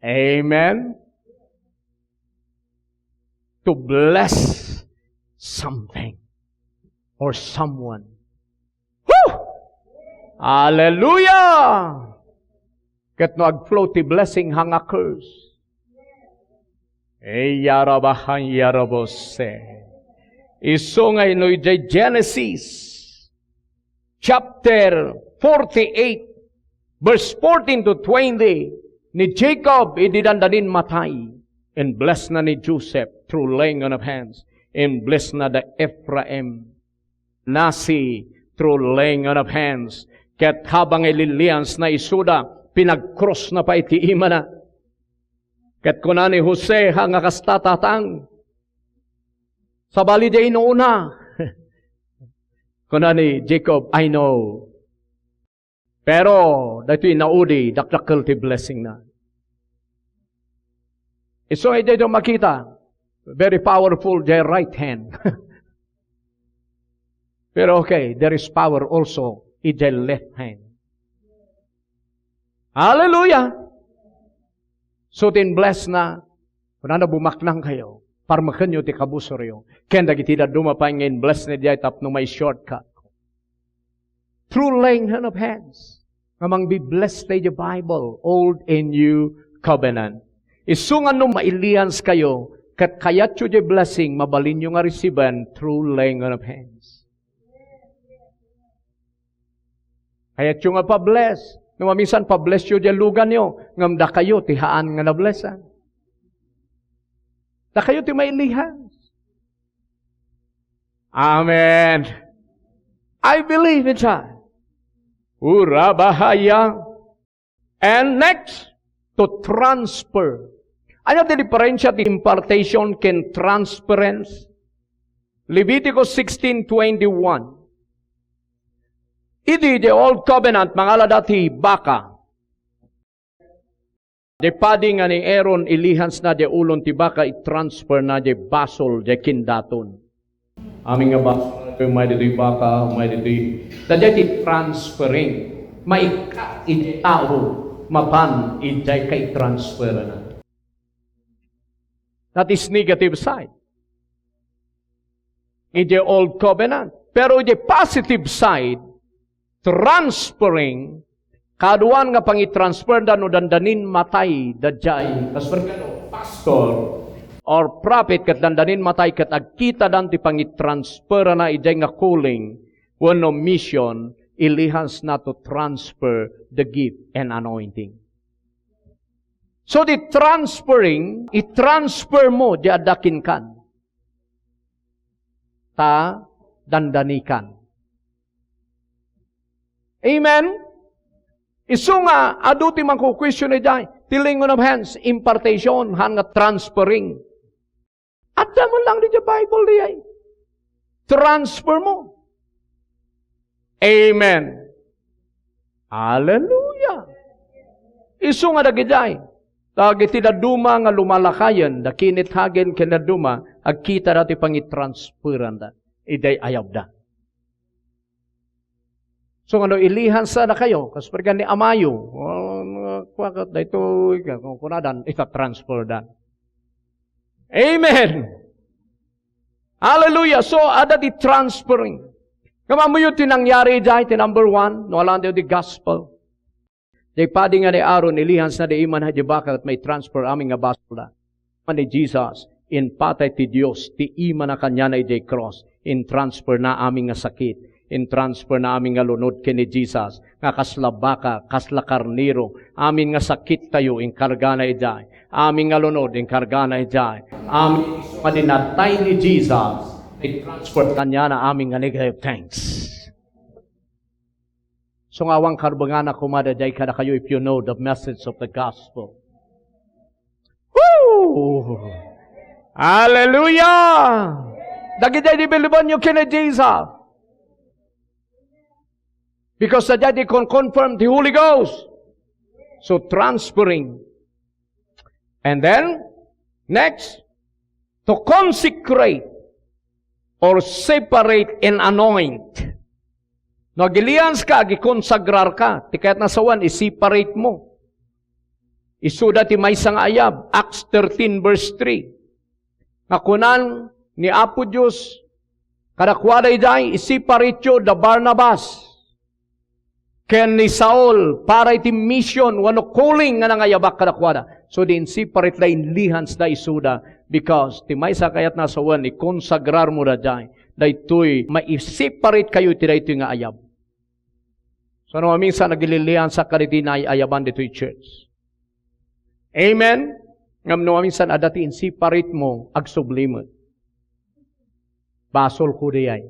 Amen? To bless something or someone. Whew! Hallelujah! Ket no agflow ti blessing, hang a curse. Eyarabahan yarabose. Isu nga no idiay Genesis chapter forty-eight, verse fourteen to twenty, ni Jacob idi dandanin matay, in-blessna ni Joseph through laying on of hands, in-blessna da Ephraim. Nasi through laying on of hands. Ket habang ililiansna isuda, pinagkrusna pay ti imana. Ket kuna ni Jose, "Hang a kasta, tatang. Sabali diay inuuna." Kuna ni Jacob, "I know." Pero daytoy naudi, dakdakkel ti blessingna. Isu nga idiay makita, very powerful diay right hand. Pero okay, there is power also idiay left hand. Hallelujah! So, ti in-blessna, kunana, "Bumaknang kayo, parmekenyo ti kabusoryo." Ken dagiti dadduma pay nga in-blessna diay tapno may shortcut. Through laying on of hands. Nga mangbi-bless tayo the Bible, Old and New Covenant. Isu nga no mailihanskayo, ket kayatyo diay blessing, mabalinyo nga resiben through laying on of hands. Kayatyo nga pa-bless. No maminsan, pa-blessyo diay luganyo, ngem dakayo ti haan nga na-blessan. Dakayo ti mailihans. Amen. I believe in that. Urabahaya. And next, to transfer. Ania ti diferensia ti impartation ken transference? Leviticus sixteen twenty-one. Idi the old covenant, mangalada ti baka. Diay padi nga ni Aaron, ilihansna diay ulon ti baka, itransferna diay basol, diay kindaton. Amin nga basol, umay ditoy baka, umay ditoy. Daydiay ti transferring. Maikkat iti tao, mapan idiay kaitransferna. That is negative side. Idiay old covenant. Pero idiay positive side, transferring, kaduan nga pangitransferda no dandanin matay daydiay, kas per kano, pastor or prophet, ket dandanin matay, ket agkitadan ti pangitransferana idiay nga calling wenno mission, ilihansna to transfer the gift and anointing. So, the transferring, i-transfer mo diay adda kenka. Ta dandanikan. Amen? Isu nga, adu ti mangkukuestion idiay, ti laying on of hands, impartation, haan nga transferring. Adda man lang diay Bible diay. Transfer mo. Amen. Hallelujah. Isu nga dagidiay. Dagiti dadduma nga lumalakayen, da kinithagen ken dadduma, agkitada ti pangitransferanda. Idiay ayabda. So, nga no ilihansa dakayo, kas per kano ni amayo, "Oh, kuakat daytoy," kunadan, ita-transfer dan. Amen. Hallelujah. So, adda ti transferring. Ngem ammoyo ti nangyari idiay, ti number one, no alantayo ti gospel. Diay padi nga ni Aaron, ilihansna diay iman idiay baka ket maitransfer amin nga basolda. Ni Jesus, impatay ti Dios, ti imana kaniana idiay cross, intransferna amin nga sakit, intransferna amin nga lunod ken ni Jesus, nga kasla baka, kasla karnero, amin nga sakittayo, inkargana idiay, amin nga lunod, inkargana idiay, amin nga dinatay ni Jesus, intransfer kaniana amin nga negative things. So nga awan karbengana koma daydiay kadakayo if you know the message of the gospel. Woo! Hallelujah! Dagidiay di bilibonyo ken ni Jesus. Because daydiay ti kon-confirm ti Holy Ghost. So transferring. And then, next, to consecrate or separate and anoint. No agilianska, agikonsagrarka. Ti kayatna sawen, i-separate mo. Isuda ti maysa nga ayab, Acts thirteen verse three. Nga kunan ni Apo Dios kadakuada idiay, "I-separate-yo da Barnabas ken ni Saul para iti mission wenno calling nga nangayabak kadakuada." So, di inseparate da, inlihansda isuda, because ti maysa kayatna sawen, ikonsagrarmo daydiay. Daytoy, maiseparate kayo iti daytoy nga ayab. So, no, minsan, agililiansak kaditi naay-ayaban ditoy church. Amen? Ngem no, minsan, adda ti inseparate mo, agsubli met. Basol ko diay.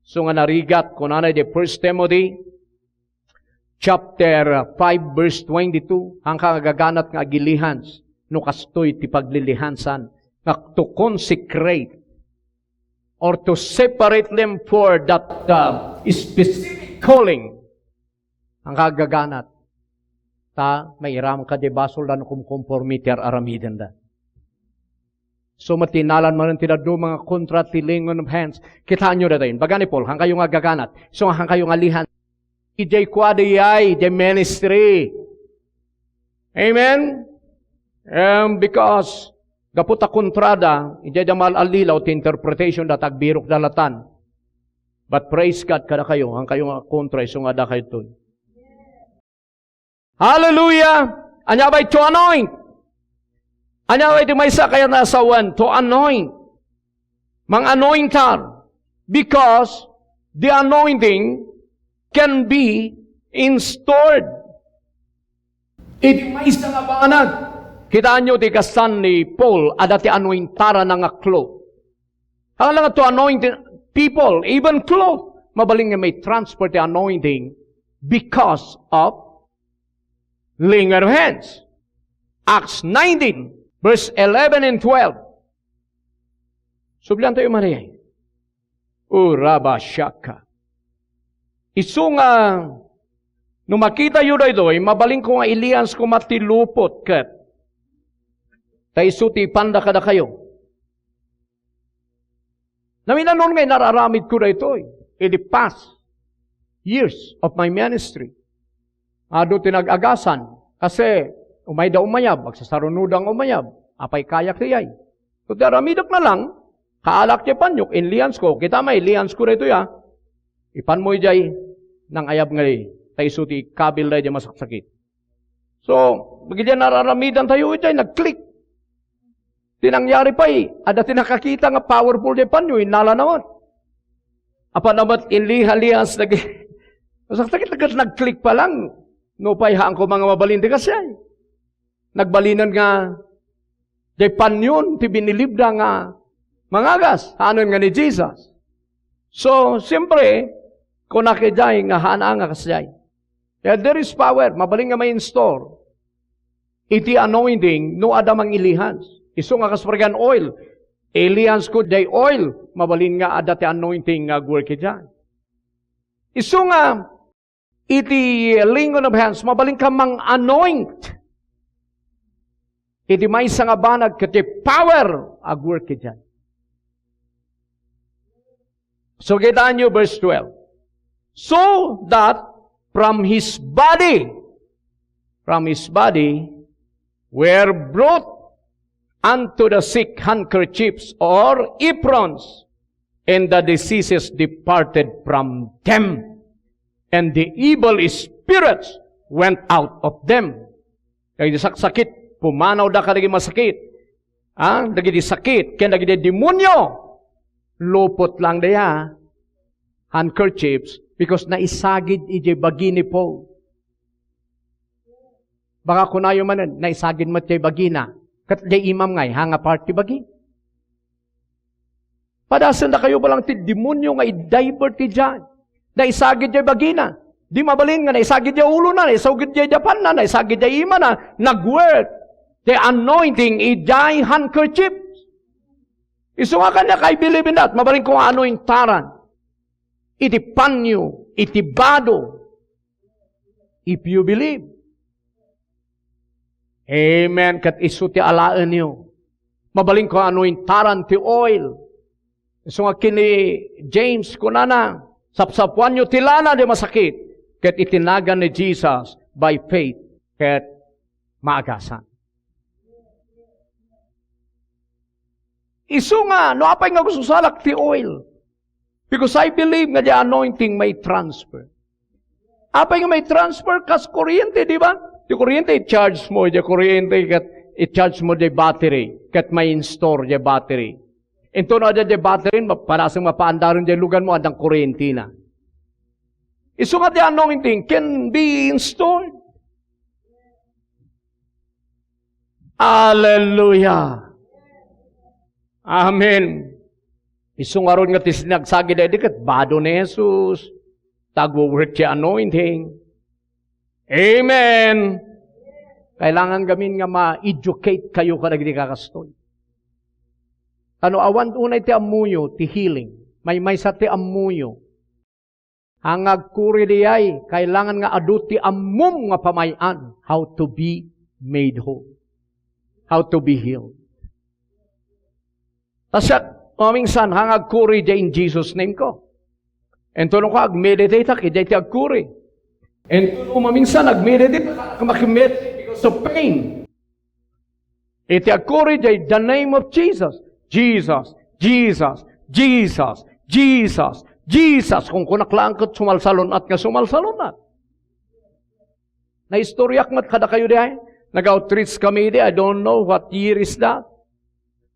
So nga narigat, kunana iti First Timothy, chapter five, verse twenty-two, haanka nga gaganat nga agilihans, no kastoy ti paglilihansan, nga to consecrate or to separate them for that, uh, specific calling. Haanka gaganat. Ta, mairamka diay basolda no kumkomporme ti ar-aramidenda. So, matinalan manen ti dadduma nga kontra ti laying on of hands. Kitaenyo daytoy. Baga ni Paul, haankayo nga gaganat. So, haankayo nga lihan. Idiay kua diay, diay ministry. Amen? Em, because, gapu ta kontrada, idiay da mal-allilaw ti interpretation da, tagbirok da latan. But praise God, kadakayo, haankayo nga kontra, isu nga adda kaytoy. Hallelujah! Ania bay to anoint? Ania iti maysa kayat a sawen? To anoint. Mang-anointar. Because the anointing can be installed. Iti maysa nga banag, kitaenyo ti kastan ni Paul, adda ti anointaran nga cloth. Ang lang to anointing people, even cloth, mabalin nga mai-transfer ti anointing because of laying of hands. Acts nineteen, verse eleven and twelve. Sublian tayo, Maria. Urabashaka. Isu nga, no makitayo daytoy, mabalinko nga iliansko met ti lupot ket ta isu ti ipanda kadakayo. Naminanon nga inararamidko daytoy iti past years of my ministry. Adu ti nag-agasan, kasi umayda umayab, agsasarunoda nga umayab, apay kayak ti ay. So, ti aramidek na lang, kaalak ti panyok, inliansko, kita may liansko daytoy, ah. Ipanmo idiay nang-ayab nga di, ta isu ti ikabil daydiay masaksakit. So, idiay nararamidan tayo, idiay nag-click. Ti nangyari pay, adda ti nakakita nga powerful diay panyo, innala na met. Apan na met inliha-lias, nag-, masaksakit na ket nag-click pa lang. No pay, haan ko mga mabalin ti kasdiay. Nagbalinen nga, diay panyon ti binilibda nga mangagas, haanen nga ni Jesus. So, siyempre, kunak idiay nga haan nga kasdiay. Kaya there is power, mabalin nga ma-install iti anointing no adda mang-ilihans. Isu nga kas parigan oil, ilihansko diay oil, mabalin nga adda ti anointing nga agwork idiay. Isu nga iti laying on of hands, mabalin ka mang-anoint iti maysa nga banag ket ti power agwork idiay. So, kitaenyo, verse twelve. So that from his body, from his body were brought unto the sick handkerchiefs or aprons, and the diseases departed from them, and the evil spirits went out of them. Dagiti saksakit, pumanawda kadagiti masakit. Ah, dagiti sakit, ken dagiti demonio. Lupot lang daya. Handkerchiefs, because naisagid idiay bagi ni Paul. Baka kunayo manen, naisagid met diay bagina. Ket diay imam ngay, ha nga part ti bagi. Padasendakayo balang ti demonio nga i-divert idiay. Naisagid diay bagina. Di mabalin nga naisagid diay ulona, naisagid diay dapanna, naisagid diay imana, nagwork ti anointing idiay handkerchief. Isu nga kaniak, I believe in that. Mabalin ko nga anointaran. Iti panyo, iti bado. If you believe. Amen. Ket isu ti alaenyo. Mabalin ko nga anointaran ti oil. Isu nga kin ni James kunana, sapsapuanyo ti lana diay masakit, ket iti nagan ni Jesus by faith, ket maagasan. Isu nga, no apay nga gusto salak ti oil? Because I believe nga diay anointing mai-transfer. Apay nga mai-transfer kas kuryente, di ba? Ti kuryente, i-charge mo, diay kuryente, ket i-charge mo diay battery, ket mai-install diay battery. Intono diay battery, ma-, padasem nga paandaren diay lugan mo, addang kuryente na. Isu nga diay anointing can be installed. Hallelujah. Amen. Isu ngarud nga ti sinagsagid daydi ket bado ni Jesus. Ta agwo-work ti anointing. Amen. Kailangan gamin nga ma-educate kayo kadagiti kakastoy. Ta no awan unay ti ammoyo, ti healing. Maymaysa ti ammoyo. Haan nga agkuri diay, kailangan nga adu ti ammom nga pamay-an, how to be made whole. How to be healed. Ta siak, mamingsan, haan nga agkuri diay in Jesus' name ko. Intono ko, ag-meditate ak, idiay ti agkuri. Intono mamingsan, ag-meditate ak, ag-meditate because of pain. Iti agkuri diay the name of Jesus. Jesus, Jesus, Jesus, Jesus, Jesus. Kunkunak laeng ket sumalsalun-at nga sumalsalun-at. Naistoryak met kadakayo diay. Nag-outreach kami idi, I don't know what year is that.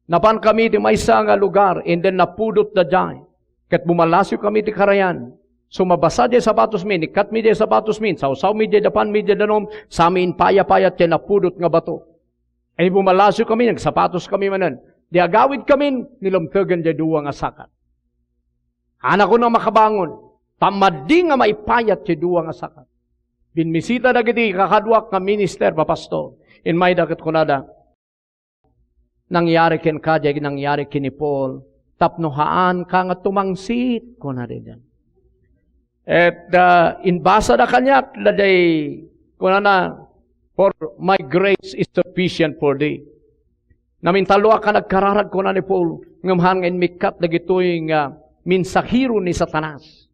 Napan kami ti maysa nga lugar, and then napudot da jay. Ket bumalaso kami ti karayan. So mabasa jay sapatos mi, nikkat mi jay sapatos mi, sawsaw mi jay dapan mi jay danum, sami impayapayat jay napudot nga bato. Ay bumalaso kami, nagsapatos kami manen. Di agawid kami, nilumtegen jay dua nga sakat. Anakon nga makabangon, ta madi nga maipayat ti dua nga sakat. Binmisita dagiti kakaduak nga minister, papastor. Inmayda ket kunada, "Nangyari kenka, jay nangyari ken ni Paul, tapno haanka nga tumangsit," kunada idiay. Et, ah, inbasada kaniak, daydiay, kunana, "For my grace is sufficient for thee." Namintalloak a nagkararag, kuna ni Paul, ngem haan nga inmikkat dagitoy nga mensahero ni Satanas.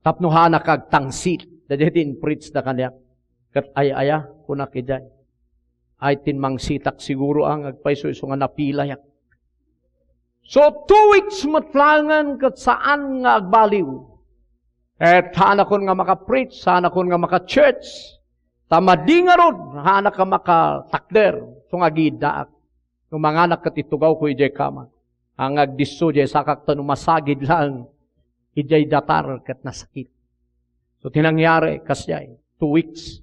Tapno haanka agtangsit, daydiay ti in-preach da kaniak. Ket ay-aya, kunak idiay. Ay, timmangsitak siguro, ah, nga agpayso isu nga napilayak. So, two weeks met laengen ket saan nga agbaliw. Et haanakon nga maka-preach, haanakon nga maka-church. Ta madi ngarud, haanak a makatakder, isu nga agiddaak. No manganak ket itugawko idiay kama. Haan nga agdisso diay sakak ta no masagid laeng, idiay datar ket nasakit. So, ti nangyari, kasdiay, two weeks.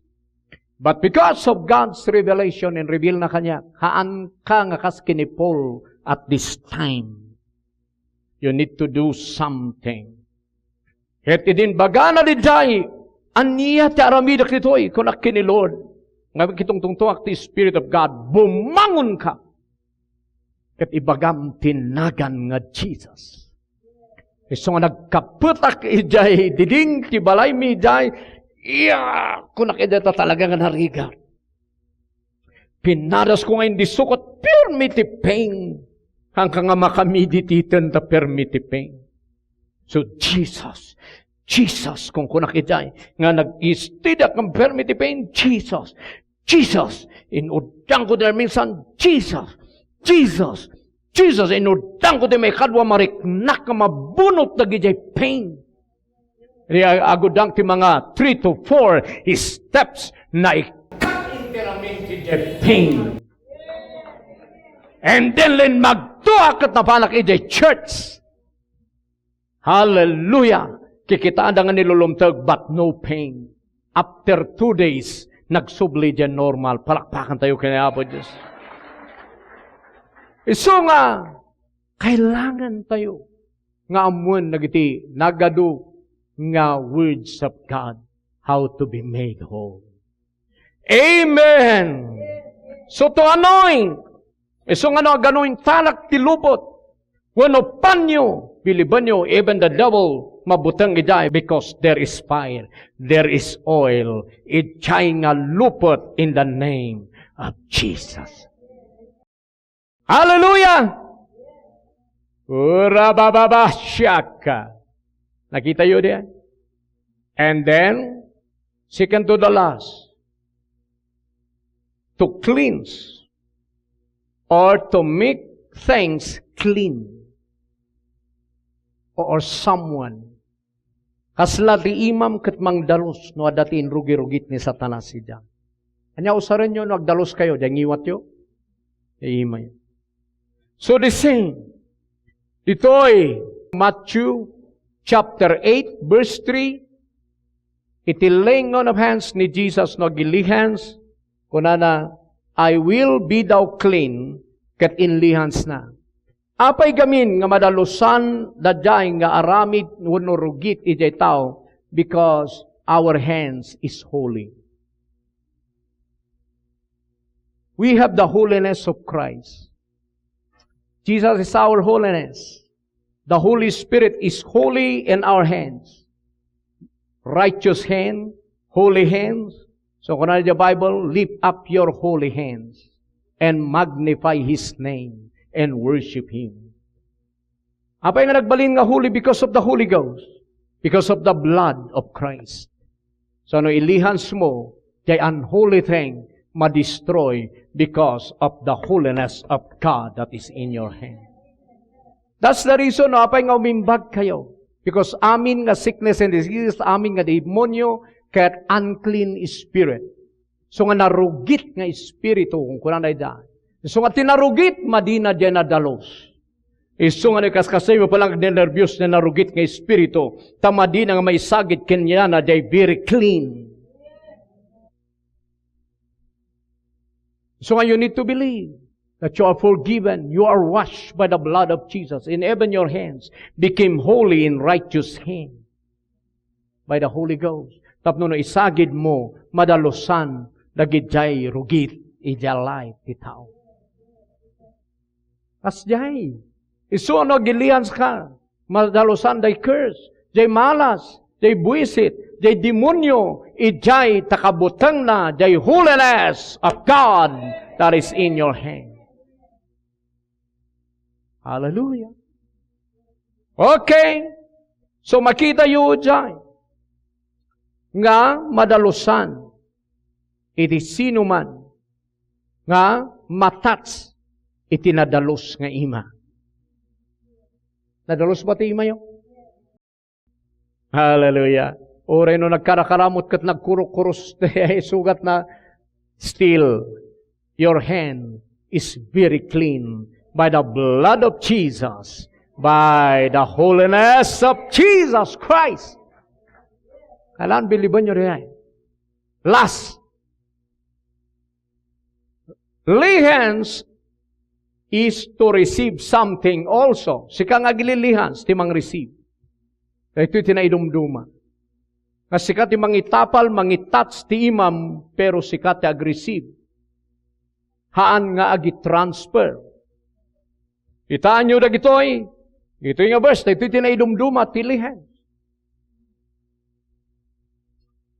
But because of God's revelation and reveal na kaniak, haanka nga kas ken ni Paul at this time. You need to do something. Ket idi imbagana idiay, "Ania ti aramidek ditoy?" kunak ken ni Lord. Ngem kitungtungtoak ti Spirit of God, "Bumangonka." Ket ibagam ti nagan nga Jesus. Isu nga nagkappetak idiay diding ti balaymi idiay, iya, kunak idiay ta talaga nga narigat. Pinadasko nga indi sukat, permi ti pain. Haanka nga makameditaten ta permi ti pain. So, Jesus, Jesus, kunkunak idiay, nga nag-study ak nga permi ti pain, Jesus, Jesus, inuddanko ti minsan, Jesus, Jesus, Jesus, inuddanko ti maikadua, mariknak nga mabunot dagidiay pain. Di ag-, agudang ti mga three to four steps, naikkat enteramente idiay pain. And then, limmagtoak ket napanak idiay church. Hallelujah! Kikitaanda nga nilulumteg, but no pain. After two days, nagsubli diay normal. Palakpakan tayo ken Apo Dios. Isu nga, kailangan tayo nga ammoen dagiti nagadu nga words of God, how to be made whole. Amen. So to anoint, isu nga no aganointanak ti lupot, wenno panyo, believe me, even the devil, mabuteng idiay because there is fire, there is oil, idiay nga lupot in the name of Jesus. Hallelujah! Ura bababa shaka. Nakita yo diyan? And then, second to the last, to cleanse or to make things clean or someone. Kasla ti imam ket mangdalus no adda ti inrugirugit ni Satanas idiay. Ania usarenyo no agdalus kayo, diay ngiwatyo? Diay imayo. So the same, ditoy Matthew chapter eight, verse three, iti laying on of hands ni Jesus no agilihans, kunana, "I will be thou clean," ket inlihansna. Apay gamin nga madalusan daydiay nga aramid wenno rugit idiay tao? Because our hands is holy. We have the holiness of Christ. Jesus is our holiness. The Holy Spirit is holy in our hands. Righteous hand, holy hands. So, kuna diay Bible, "Lift up your holy hands and magnify His name and worship Him." Apay nga nagbalin nga holy? Because of the Holy Ghost, because of the blood of Christ. So, no ilihansmo, diay unholy thing ma-destroy because of the holiness of God that is in your hand. That's the reason no apay nga umimbag kayo. Because amin nga sickness and diseases, amin nga demonyo, ket unclean spirit. Isu nga narugit nga espiritu, kunkunana ida. Isu nga ti narugit, madina diay nadalus. Isu nga no ikaskasaymo pay lang agnernerbios nga narugit nga espiritu, ta madina nga maisagid kenkuana diay very clean. So nga, you need to believe that you are forgiven, you are washed by the blood of Jesus, and even your hands became holy in righteous hand by the Holy Ghost. Tapno no isagidmo, madalusan dagidiay rugit idiay life ti tao. Kasdiay. Isu no agilihanska, madalusan diay curse, diay malas, diay buisit, diay demonio, idiay ta kabutengna, diay holiness of God that is in your hand. Hallelujah. Okay. So, makitayo diay nga madalusan iti sinuman nga ma-touch iti nadalus nga ima. Nadalus ba ti imayo? Hallelujah. Uray no nagkarakaramut ket nagkurok-kuros ti sugatna, still, your hand is very clean by the blood of Jesus, by the holiness of Jesus Christ. Kailangan bilibanyo diay. Last. Lihens is to receive something also. Sika nga agililihens, ti mangreceive. Daytoy ti naidumduma. Nga sika ti mangitapal, mangitouch ti imam, pero sika ti agreceive. Haan nga agitransfer. Kitaenyo dagitoy, ditoy nga verse, daytoy ti naidumduma ti lihens.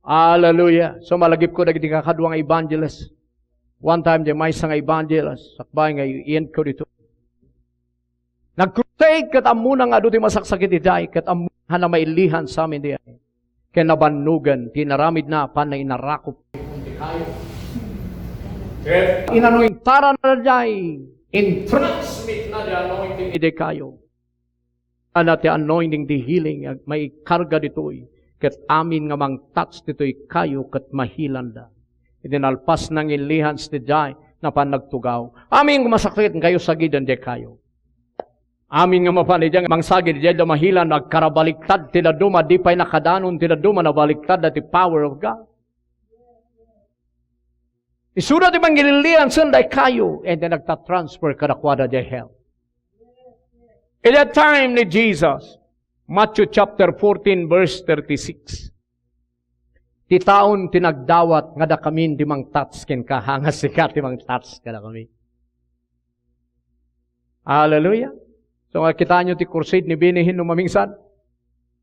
Hallelujah. So, malagipko dagiti kakadua nga evangelist. One time, diay maysa nga evangelist, sakbay nga i-end ko dito. Nag-crusade ket ammona nga adu ti masaksakit idiay, ket ammona a mailihens amin diay. Ken nabannogen ti inaramidna, apan nainarakup. Ket inanointaranna diay, intransmitna ti anointing idiay kayo. Ana ti anointing ti healing, ag-, maikarga ditoy, ket amin nga mangtouch ditoy kayo, ket mahilanda. Iti nalpas nga inlihens ti diay, napan nagtugaw. Amin nga masakit kayo, sagiden diay kayo. Amin nga mapan idiay, mangsagid idiay da mahilan, agkarabaliktad ti dadduma, di pay nakadanon ti dadduma, nabaliktad da ti power of God. Isuda ti mangililian senda ikayo, and then nagtatransfer kadakuada diay hell. In that time ni Jesus, Matthew chapter fourteen, verse thirty-six. Ti taon ti nagdawat nga dakamin ti mangtouch kenka, haan nga sika ti mangtouch kadakami. Hallelujah. So, nga kitaenyo ti crusade ni Benny Hinn no mamingsan.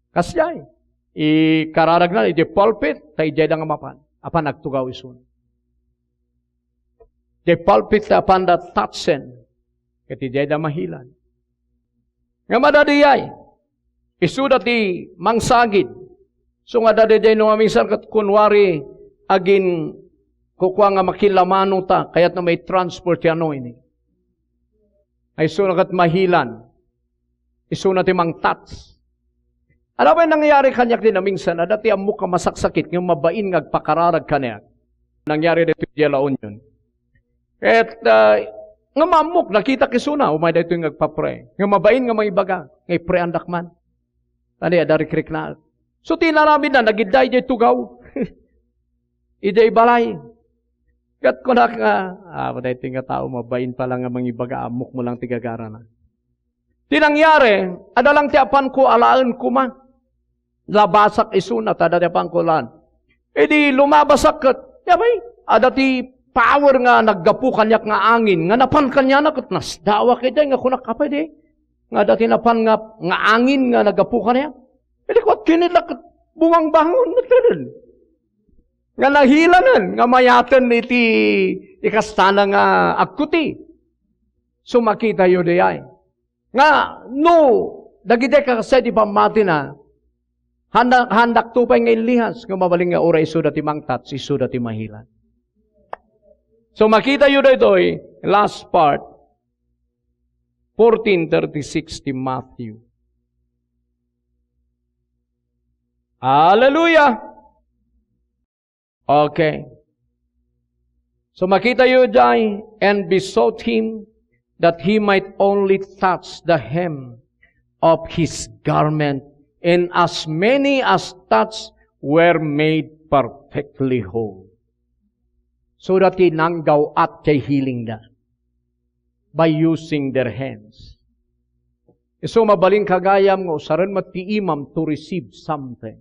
Kasdiay. Ikararagna idiay pulpit, ta idiay da nga mapan. Apan nagtugaw isun. Idiay pulpit, ta apan da touchen. Ket idiay da mahilan. Nga madadiyay. Isuda ti mangsagid. So nga daydiay no mamingsan ket kunwari agin kukua nga makilamano ta, kayatna maitransfer ti anointing. Ay isuna ket mahilan. Isuna ti mangtouch. Ano ba nangyari kaniak di namingsan? Adda ti ammok a masaksakit nga mabain nga agpakararag kaniak. Nangyari dito di La Union. Ket, ah, nga maammok, nakitak isuna, umay daytoy nga agpapray. Nga mabain nga mangibaga, nga ipreandak man. Ania, adda rikriknaek. So, ti inaramidna, nagidda idiay tugaw. Idiay balay. Ket kunak nga, ah, daytoy nga tao, mabain pala nga mangibaga, ammok mo lang ti gagarana. Ti nangyari, adda lang ti apanko alaen koma. Labasak isuna, ta adda ti apanko alaen. Idi lumabasak ket, yabay, adda ti power nga naggapu kaniak nga angin, nga napan kaniana ket nasdawak idiay nga kunak, "Apay di?" Nga adda ti napan nga, nga angin nga naggapu kaniak. Idi kuat, kinidlak ket bumangbangon met ket. Nga nahilanen, nga mayaten iti ikastana nga agkuti. So, makitayo diay. Nga, no, dagiti kakasdiay ti pammatina, handa-, handakto pay nga inlihens, nga mabalin nga uray isuda ti mangtouch, isuda ti mahilan. So, makitayo daytoy, last part, fourteen thirty-six ti Matthew. Hallelujah! Okay. So makita yu jay, "And besought him that he might only touch the hem of his garment, and as many as touched were made perfectly whole." So that ti nanggaw-at jay healing da by using their hands. Isu mabalin kagayam nga usaren met ti imam to receive something.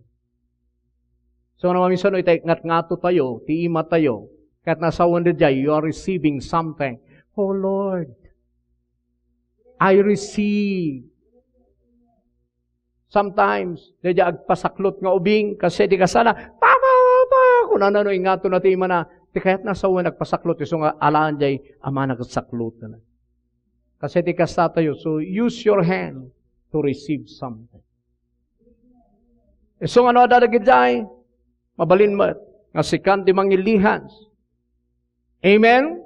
So, no, maminsan, no, itay ngatngato tayo, ti ima tayo, ket nasawen da jay, you are receiving something. "Oh Lord, I receive." Sometimes, da jay agpasaklot nga ubing, kasi ti kasana, "Papa, papa," kunana no ingato na ti imana, ti kayat nasawen agpasaklot, isu nga alaan jay amana ket saklot na. Kasi ti kasta tayo, so use your hand to receive something. Isu nga no adda dagidiay, mabalin met nga sikan ti mangillihans. Amen?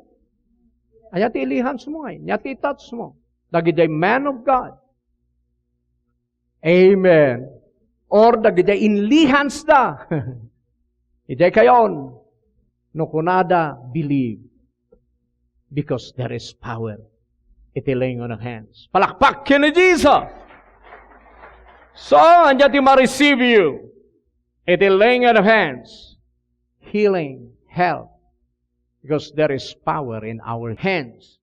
Ania ti illihans mo ngay? Ania ti itouch mo? Dagidiay man of God. Amen. Or dagidiay inlihans da. Idiay kayon, no kunada, believe. Because there is power iti laying on of hands. Palakpak ken ni Jesus. So, ania ti ma-receive you iti laying on of hands? Healing, health. Because there is power in our hands.